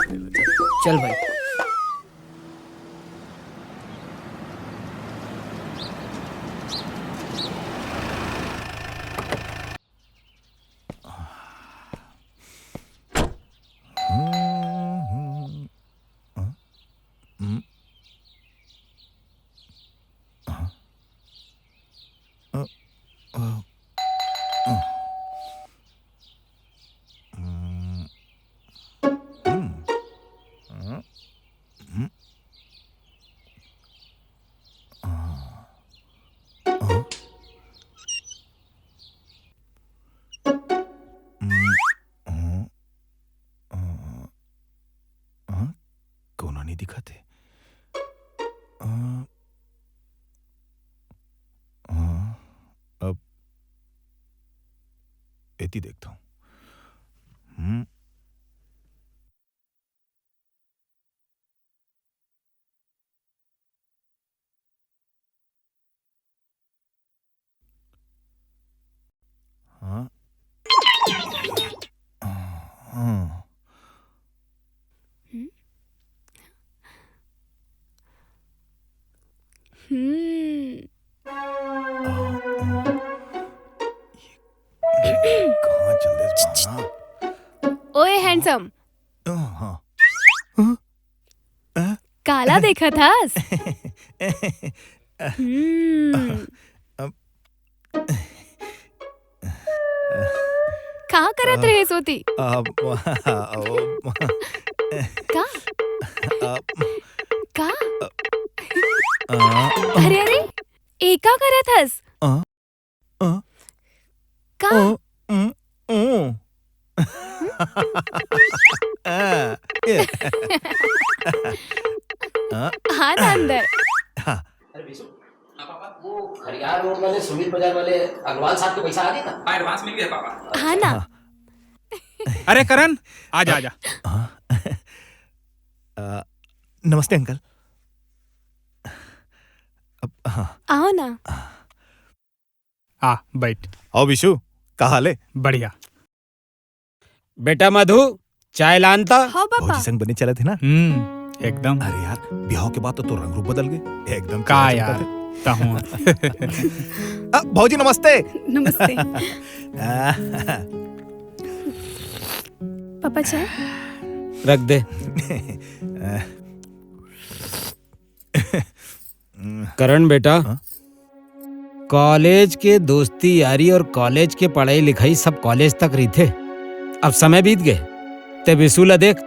चल भाई। कोनो नइ दिखत हे। अ, अ, अब एती देखथंव। हम्म। हाँ। हाँ। हम्म। हम्म। आ, आ, ये कहाँ चल देस बा? ओए handsome। आ, हाँ। हाँ? आ? काला देखत हस? हम्म। अब का करत अ, रहेस ओती? अब, अब, का? अब, का? अ, अरे, अरे, ए का करत हस? अ, अ, का? अ, उम, उम। अ, ए। अ, आ ना अंदर। हाँ। अरे विशु, हाँ पापा, वो खरियार रोड वाले सुमित बाजार वाले अग्रवाल साहब के पैसा आ गया ना? हाँ, advance मिल गया पापा। हाँ ना। हाँ। अरे करण, आ जा, आ जा। हाँ। अ, नमस्ते अंकल। अब, हाँ। आओ ना। आ, बैठ। आओ विशु, का हाल हे? बढ़िया। बेटा मधु, चाय लान त। हाँ, पापा। भौजी संग बने चलत हे ना? हम्म, एकदम। अरे यार, बिहाव के बाद तो तोर रंग रूप बदल गे। एकदम का चेहरा यार, चमकत हे। तहूँ। अ, भौजी नमस्ते। नमस्ते। आ, पापा चाय? रख दे। करण बेटा, हाँ? कॉलेज के दोस्ती यारी और कॉलेज के पढ़ाई लिखाई सब कॉलेज तक रहिथे। अब समय बीत गे, ते बिसु ला देख,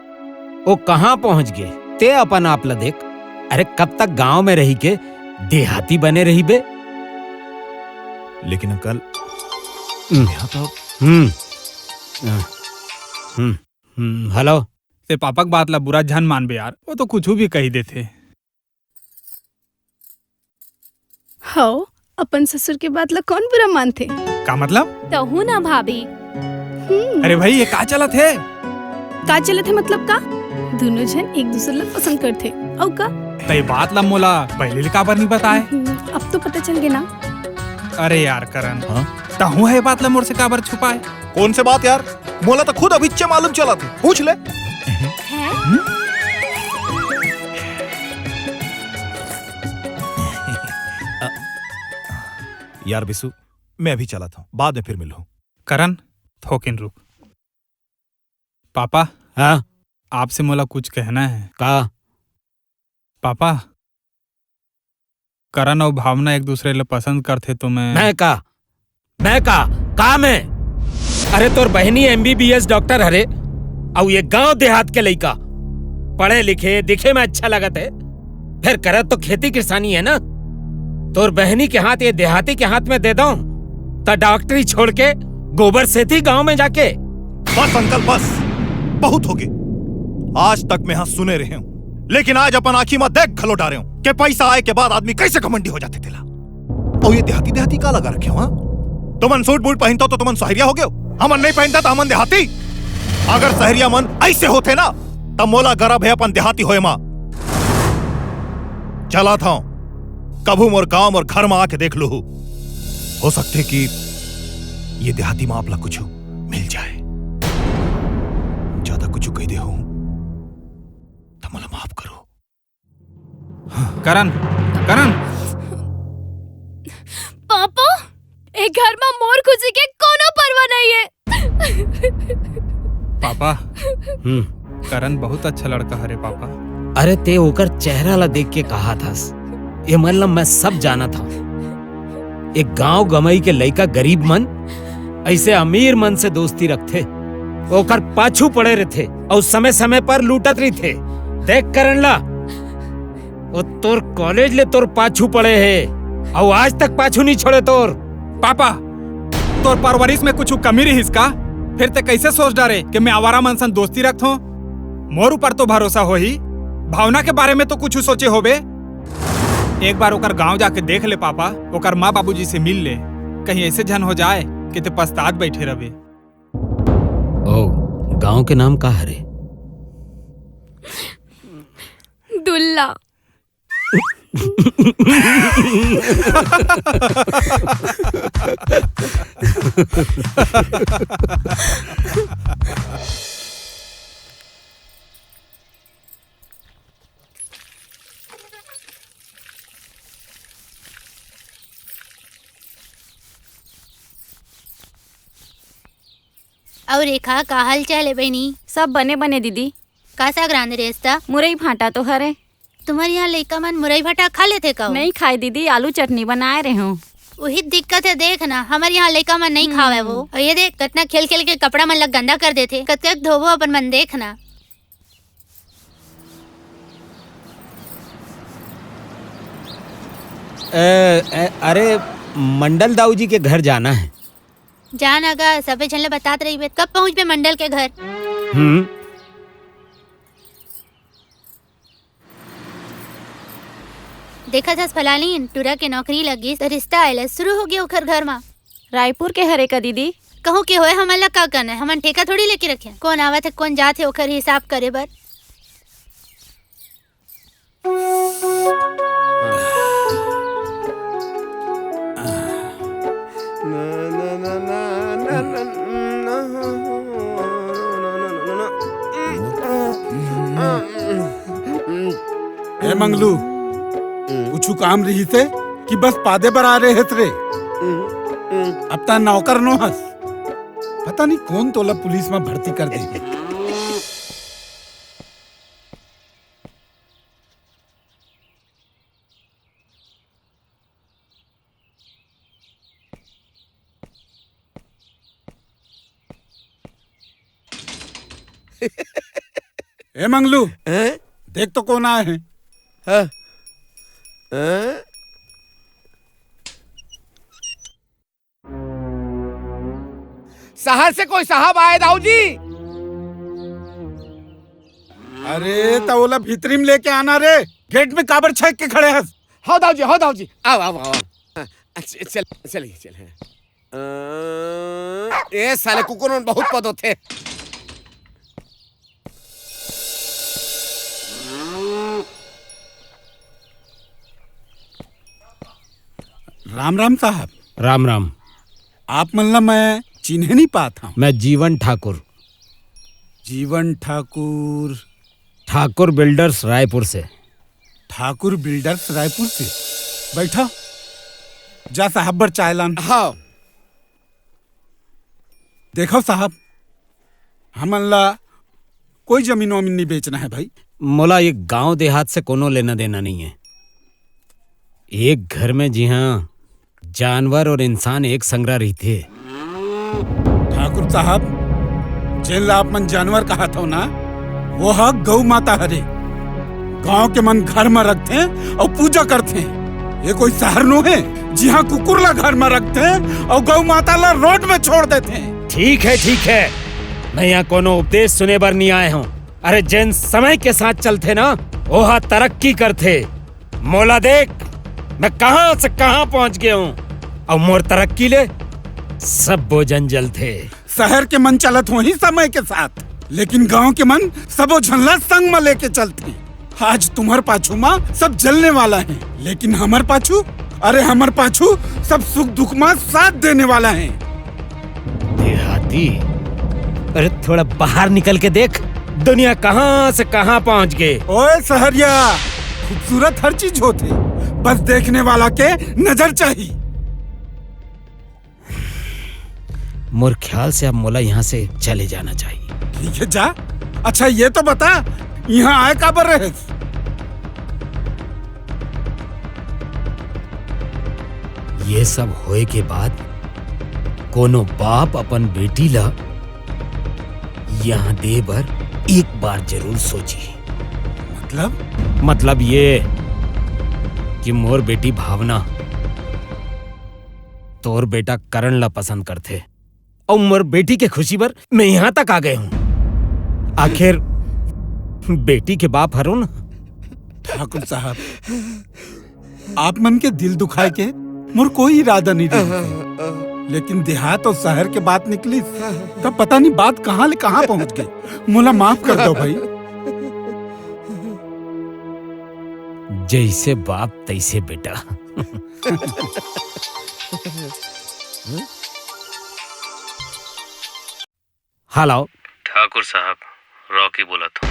वो कहाँ पहुँच गे, ते अपन आप ला देख। अरे कब तक गांव में रही के देहाती बने रहिबे? लेकिन अंकल, हम्म। यहाँ तो हम्म। हम्म। हम्म। हेलो। ते पापा के बात ला बुरा झन मानबे यार, वो तो कुछ भी कही देथे। हव, अपन ससुर के बात ला कौन बुरा मानथे? का मतलब? तहूँ ना भाभी। हम्म। अरे भाई, ये का चलत हे? का चलत हे मतलब का? दोनों झन एक दूसर ला पसंद करथे। अउ का? त ये बात ला मोला पहले ले काबर नहीं बताए? हम्म, अब तो पता चल गे ना। अरे यार करण, हाँ? तहूँ हे बात ला मोर से काबर छुपाए? कौन से बात यार? मोला तो खुद अभिच्चे मालूम चलत हे। पूछ ले। हैं? यार बिसु, मैं अभी चलत हूँ, बाद में फिर मिलूँ। करण, थोकिन रुक। पापा, हाँ? आपसे मोला कुछ कहना है। का? पापा, करण अउ भावना एक दूसरे ले पसंद करथे तो मैं मैं का? मैं का? का मैं? अरे तोर बहिनी एमबीबीएस डॉक्टर हरे, अउ ये गांव देहात के लइका, पढ़े लिखे, दिखे में अच्छा लगत हे, फिर करत तो खेती किसानी हे ना। तोर बहिनी के हाथ ये देहाती के हाथ में दे दंव, त डॉक्टरी छोड़ के गोबर सेती गांव में जाके। बस अंकल, बस, बहुत होगे। आज तक मैं हा सुने रहे हूँ, लेकिन आज अपन आँखी म देख घलो डारे हूँ कि पैसा आए के बाद आदमी कैसे घमंडी हो जाथे तेला। अउ ये देहाती देहाती का लगा रखे हो, हाँ? तुमन सूट बूट पहिनथव तो तुमन सहरिया होगे हो, हमन नहीं पहिनथन त हमन देहाती। अगर सहरिया मन ऐसे होथे ना, त मोला गर्व हे अपन देहाती होए मा। चलत हंव, कभू मोर गांव, मोर घर मा आके देख लूहू। हो सकथे कि ये देहाती मा आप ला कुछ मिल जाए। ज्यादा कुछ कह दे हूँ, त मोला माफ करो। करण, करण। पापा, ए घर मा मोर खुशी के कोनो परवाह नहीं हे। पापा, हम्म। करण बहुत अच्छा लड़का हरे पापा। अरे ते ओकर चेहरा ला देख के कहाथस, ये मन ला मैं सब जानत हंव। एक गांव गंवई के लइका गरीब मन ऐसे अमीर मन से दोस्ती रखथे, ओकर पाछू पड़े रहिथे अउ समय समय पर लूटत रहिथे। देख करण ला, वो तोर कॉलेज ले तोर पाछू पड़े हे, अउ आज तक पाछू नहीं छोड़े तोर। पापा, तोर परवरिश में कुछ कमी रहिस का? फिर ते कैसे सोच डारे कि मैं आवारा मन सन दोस्ती रखथों? मोर ऊपर तो भरोसा होही, भावना के बारे में तो कुछ सोचे होबे। एक बार ओकर गांव जाके देख ले पापा, ओकर माँ बाबूजी से मिल ले, कहीं ऐसे झन हो जाए कि ते पछतात बैठे रहे। ओ, गांव के नाम का हरे? दुल्ला। अउ रेखा, का हाल चाल हे बहिनी? सब बने बने दीदी। का साग रांधे रेहेस त? मुरई भांटा तो हरे। तुम्हर यहाँ लइका मन मुरई भांटा खा लेथे का? नहीं खाए दीदी, आलू चटनी बनाए रहे हूँ। वही दिक्कत हे, देख ना, हमर यहाँ लइका मन नहीं खावे वो। अउ ये देख, कतना खेल खेल के कपड़ा मन ला गंदा कर देथे। कतका धोबो अपन मन, देख ना। ए, ए, अरे, मंडल दाऊ जी के घर जाना हे। जा ना गा, सबे झन ले बतात रहिबे। कब पहुँचबे मंडल के घर? हम्म। देखत हस फलालीन, टूरा के नौकरी लगिस, त रिश्ता आए ल शुरू हो गे ओखर घर म। रायपुर के हरे का दीदी? कहूँ के होए, हमन ला का करना हे? हमन ठेका थोड़ी लेके रखे हन। कोन आवत हे, कोन जात हे, ओखर हिसाब करे बर। ए मंगलू, कुछु काम रहिसे कि बस पादे बर आ रहे हस रे? अब ता नौकर नो हस। पता नहीं कौन तोला पुलिस में भर्ती कर दे। ए मंगलू, हैं? देख तो कौन आए हैं। हाँ। हैं? शहर से कोई साहब आए, दाऊ जी? अरे, त ओला भीतरी में लेके आना रे, गेट में काबर छेक के खड़े हस? हो दाऊ जी, हो दाऊ जी, आओ, आओ, आओ। हाँ, अच्छा, चल, चलिए, चलिए। अ, ए साले कुकुर मन बहुत पद होथे। राम राम साहब। राम राम। आप मन ला मैं चिन्हे नहीं पात हूँ। मैं जीवन ठाकुर। जीवन ठाकुर। ठाकुर बिल्डर्स रायपुर से। ठाकुर बिल्डर्स रायपुर से। बैठा, जा साहब बर चाय लान। हाँ। देखो साहब, हमन ला कोई जमीन वमीन नहीं बेचना है भाई। मोला एक गांव देहात से कोनो लेना देना नहीं है। एक घर में जिहां जानवर और इंसान एक संग रहिथे। ठाकुर साहब, जेन ला आप मन जानवर कहत हो ना, वो ह गौ माता हरे। गांव के मन घर में रखथे और पूजा करथे। ये कोई शहर नो है, जिहां कुकुर ला घर में रखथे और गौ माता ला रोड में छोड़ देथे। ठीक है, ठीक है, मैं यहाँ कोनो उपदेश सुने बर नहीं आए हूँ। अरे, जेन समय के साथ चलथे ना, ओहा तरक्की करथे। मोला देख, मैं कहाँ से कहाँ पहुँच गया हूँ, और मोर तरक्की ले सब भोजन जलथे। शहर के मन चलत होही समय के साथ, लेकिन गांव के मन सबो झन ला संग म लेके चलथे। आज तुम्हर पाछू म सब जलने वाला है, लेकिन हमर पाछू, अरे, हमर पाछू सब सुख दुख म साथ देने वाला है। देहाती, अरे, थोड़ा बाहर निकल के देख, दुनिया कहाँ से कहाँ पहुँच गए। ओए सहरिया, खूबसूरत हर चीज होथे, बस देखने वाला के नजर चाहिए। मोर ख्याल से अब मोला यहाँ से चले जाना चाहिए। ठीक है, जा। अच्छा, ये तो बता, यहाँ आए काबर रहे? ये सब होए के बाद कोनो बाप अपन बेटी ला यहाँ दे बर एक बार जरूर सोची। मतलब? मतलब ये कि मोर बेटी भावना तोर बेटा करण ला पसंद करथे, अउ मोर बेटी के खुशी बर मैं यहाँ तक आ गए हूँ। आखिर बेटी के बाप हरो ना। ठाकुर साहब, आप मन के दिल दुखाए के मोर कोई इरादा नहीं रहिस, लेकिन देहात और शहर के बात निकलिस, तब पता नहीं बात कहाँ ले कहाँ पहुँच गई। मोला माफ कर दो भाई। जैसे बाप तैसे बेटा। हेलो। ठाकुर साहब, रॉकी बोलत हूँ।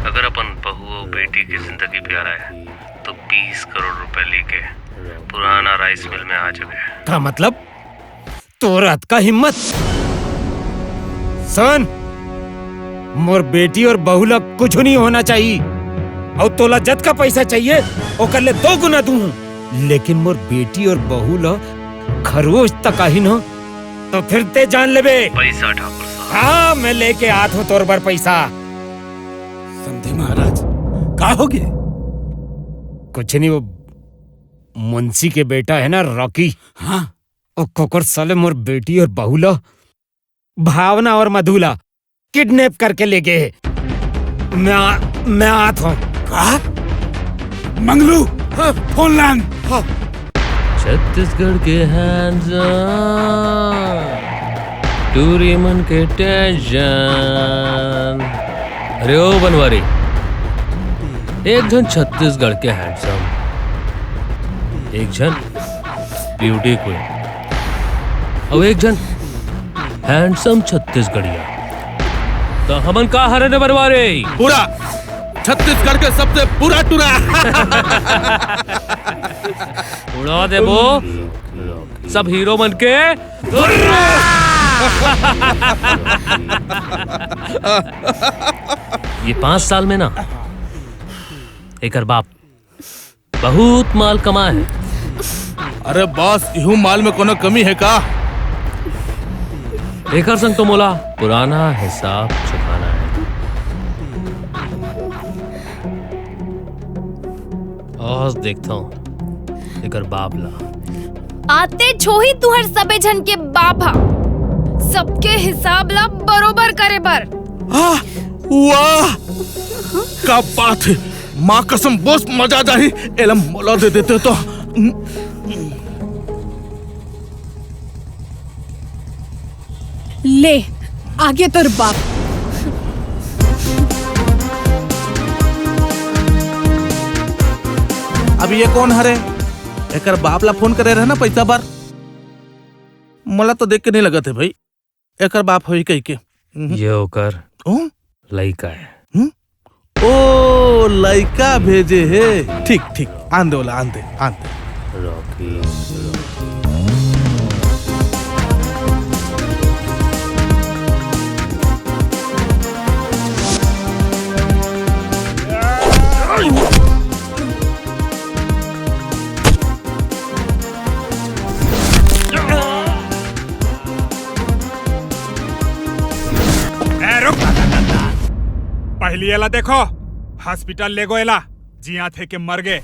अगर अपन बहू और बेटी की जिंदगी प्यारा है, तो बीस करोड़ रुपए लेके पुराना राइस मिल में आ जावे। का मतलब? तोर अतका हिम्मत? सुन, मोर बेटी और बहू ला कुछ नहीं होना चाहिए, और तोला जतका पैसा चाहिए, ओकर ले दो गुना दूँ। लेकिन मोर बेटी और बहू ला खरोच तक आही न, तो फिर ते जान लेबे। पैसा, ठाकुर साहब। हाँ, मैं लेके आत हूँ तोर बर पैसा। समधी महाराज, का हो गए? कुछ नहीं, वो मुंशी के बेटा है ना, रॉकी। हाँ। ओ कोकर साले मोर बेटी और बहू ला, भावना और मधु ला किडनैप करके ले गए। मैं आ, मैं आत हूँ। का? मंगलू, हाँ। फोन लान। हाँ। छत्तीसगढ़ के हैंडसम, टूरी मन के टेंशन। अरे ओ बनवारी, एक झन छत्तीसगढ़ के हैंडसम, एक झन ब्यूटी क्वीन, अउ एक झन हैंडसम छत्तीसगढ़िया। त हमन का हरन रे बनवारी? पूरा छत्तीसगढ़ के सबसे बुरा टुरा। उड़ा देबो सब हीरो मन के। ये पाँच साल में ना, एकर बाप बहुत माल कमाए हे। अरे बॉस, इहू माल में कोनो कमी हे का? एकर संग तो मोला पुराना हिसाब चुकाना हे। आज देखता हूँ एकर बाप ला। आते छोही तुहर सबे झन के बाप हा। सबके हिसाब ला बरोबर करे बर। आह, वाह! का बात हे? माँ कसम, बहुत मजा आ जाही। एला मोला दे देते तो। ले, आगे तोर बाप। अब ये कोन हरे? एकर बाप ला फोन करे रहे ना पैसा बर। मोला तो देख के नहीं लगत हे भाई, एकर बाप होही कहिके। हम्म। ये ओकर ओ? लइका हे। हम्म? ओ, लइका भेजे हे। ठीक, ठीक, आन दे ओला, आन दे, आन दे। रॉकी। ए, रुक। पहली एला देखो, हॉस्पिटल ले गो एला, जियाथे के मर गे।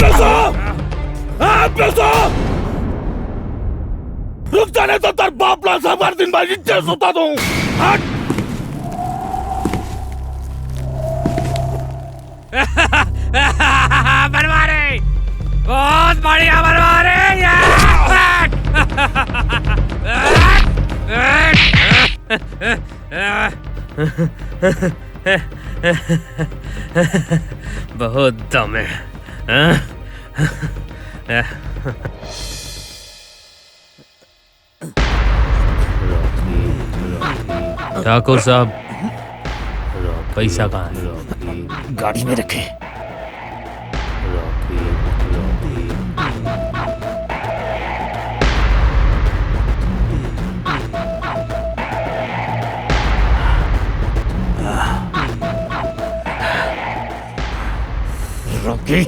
पैसा! ए, पैसा! रुक जा, नहीं तो तेरे बाप ला हर दिन मैं इज्जत सुता दूं। हट! बनवा रहे, बहुत बढ़िया बनवा रहे। बहुत दम है। हाँ? ठाकुर साहब, पैसा कहाँ है? गाड़ी में रखे। रॉकी,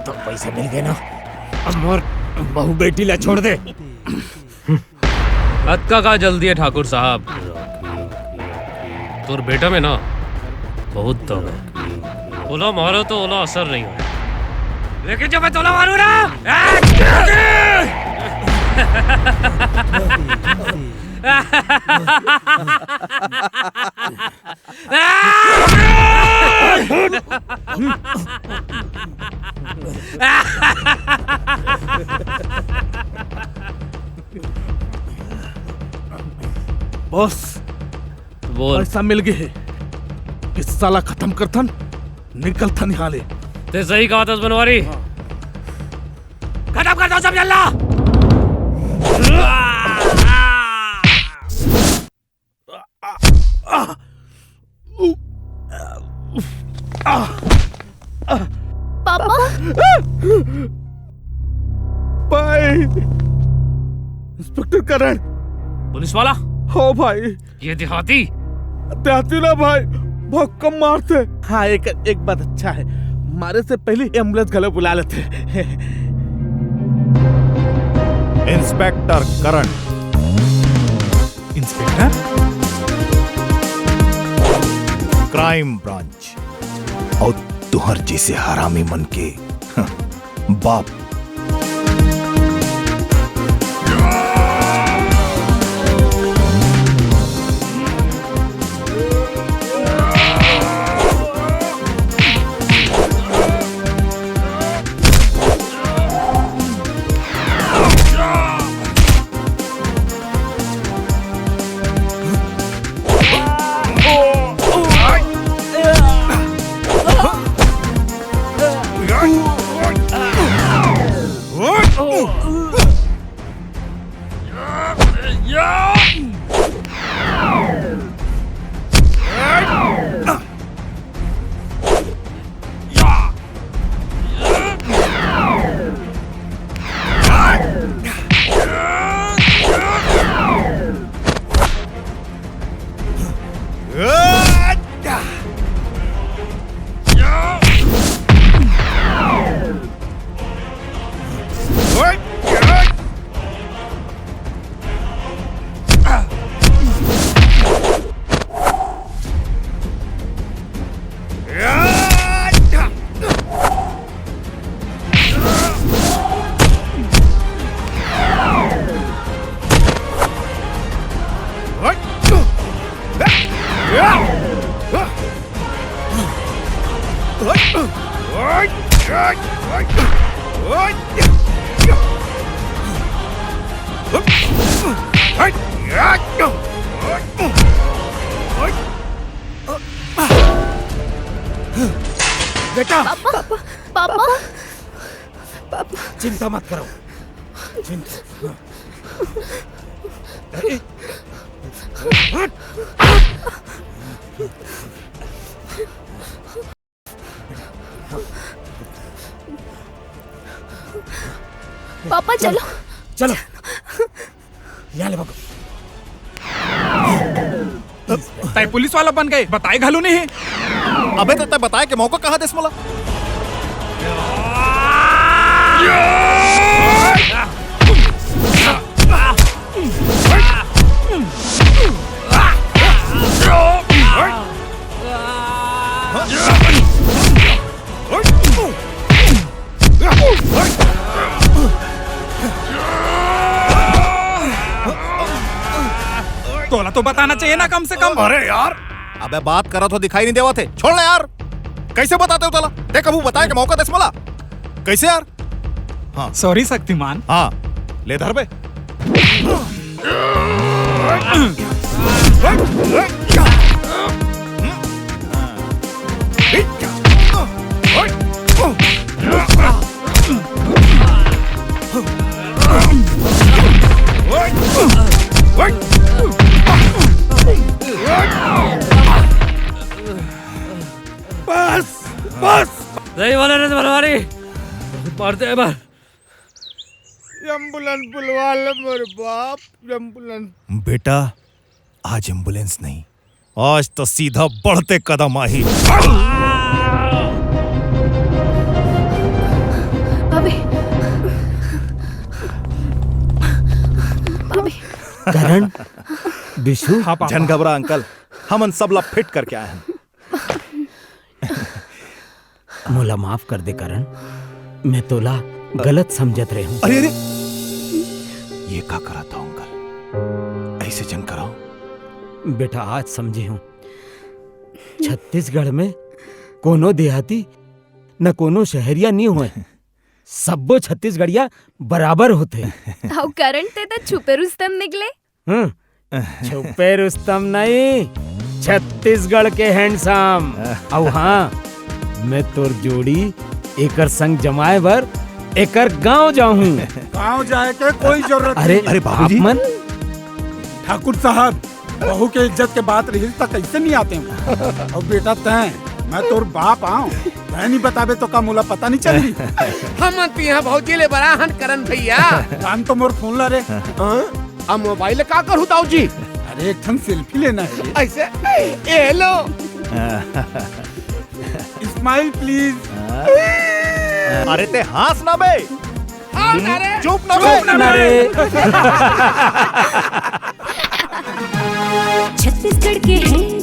तो पैसा मिल गया ना? अब मोर बहू बेटी ला छोड़ दे। अतका का जल्दी है ठाकुर साहब? तोर बेटा में ना बहुत दम है। ओला मारो तो ओला असर नहीं हो, लेकिन जब मैं तोला मारू ना, बॉस, बोल। पैसा मिल गए है। किस्सा ला खत्म करथन, निकलथन यहाँ ले। ते सही कहा था बनवारी। खत्म कर दो सब जल्ला। पापा। भाई, इंस्पेक्टर करण। पुलिस वाला? हो भाई। ये देहाती? देहाती ना भाई, बहुत कम मारते। हाँ, एक एक बात अच्छा है, मारे से पहले एम्बुलेंस घलो बुला लेते। इंस्पेक्टर करण। इंस्पेक्टर? Crime branch. और तुहर जैसे हरामी मन के, हाँ, बाप। बेटा। Papa, papa, papa. चिंता मत करो, चिंता। अरे, हट। पापा, चलो। चलो। यहाँ ले बाबू। तय पुलिस वाला बन गए, बताए घलो नहीं है। अबे तो तय बताए के मौका कहाँ देस मोला? तोला तो बताना चाहिए ना कम से कम। अरे यार, अबे बात करत हो, दिखाई नहीं देवत हे। छोड़ ना यार, कैसे बताते हो तोला? ते कभू बताए के मौका देस मोला? कैसे यार? हाँ। सॉरी शक्तिमान। हाँ, ले धर बे। सही वाला रे बनवारी, मारते हैं बार। एम्बुलेंस बुलवा ले मोर बाप, एम्बुलेंस। बेटा, आज एम्बुलेंस नहीं, आज तो सीधा बढ़ते कदम आही। अबे। अबे। करण, बिशु। हाँ, पापा। झन घबरा अंकल, हमन सब ला फिट करके आए हन। मोला माफ कर दे करण, मैं तोला गलत समझत रहे हूँ। अरे, अरे, ये का करत हो अंकल? ऐसे जन कराओ। बेटा, आज समझे हूँ, छत्तीसगढ़ में कोनो देहाती न कोनो शहरिया नहीं होय, सब्बो छत्तीसगढ़िया बराबर होथे। अउ करण, ते त छुपे रुस्तम निकले। हम्म, छुपे रुस्तम नहीं, छत्तीसगढ़ के हैंडसम। अउ हाँ, मैं तोर जोड़ी एकर संग जमाए बर एकर गांव जाहूं। गांव जाए के कोई जरूरत अरे, नहीं। अरे बाबूजी। आप मन? ठाकुर साहब, बहू के इज्जत के बात रही त कैसे नहीं आते हैं? अउ बेटा तैं, मैं तोर बाप आऊं, तैं नहीं बताबे तो का मोला पता नहीं चली? हम तिहा भौजी ले बड़ा हन करन भैया। कान तो मोर फोन ला रे। हाँ? अब मोबाइल का करूँ दाऊ जी? अरे एक ठन सेल्फी लेना है। ऐसे? ये लो। Smile please. अरे ते हंस ना बे। हाँ ना रे। चुप ना बे। चुप ना रे। छत्तीसगढ़ के हैं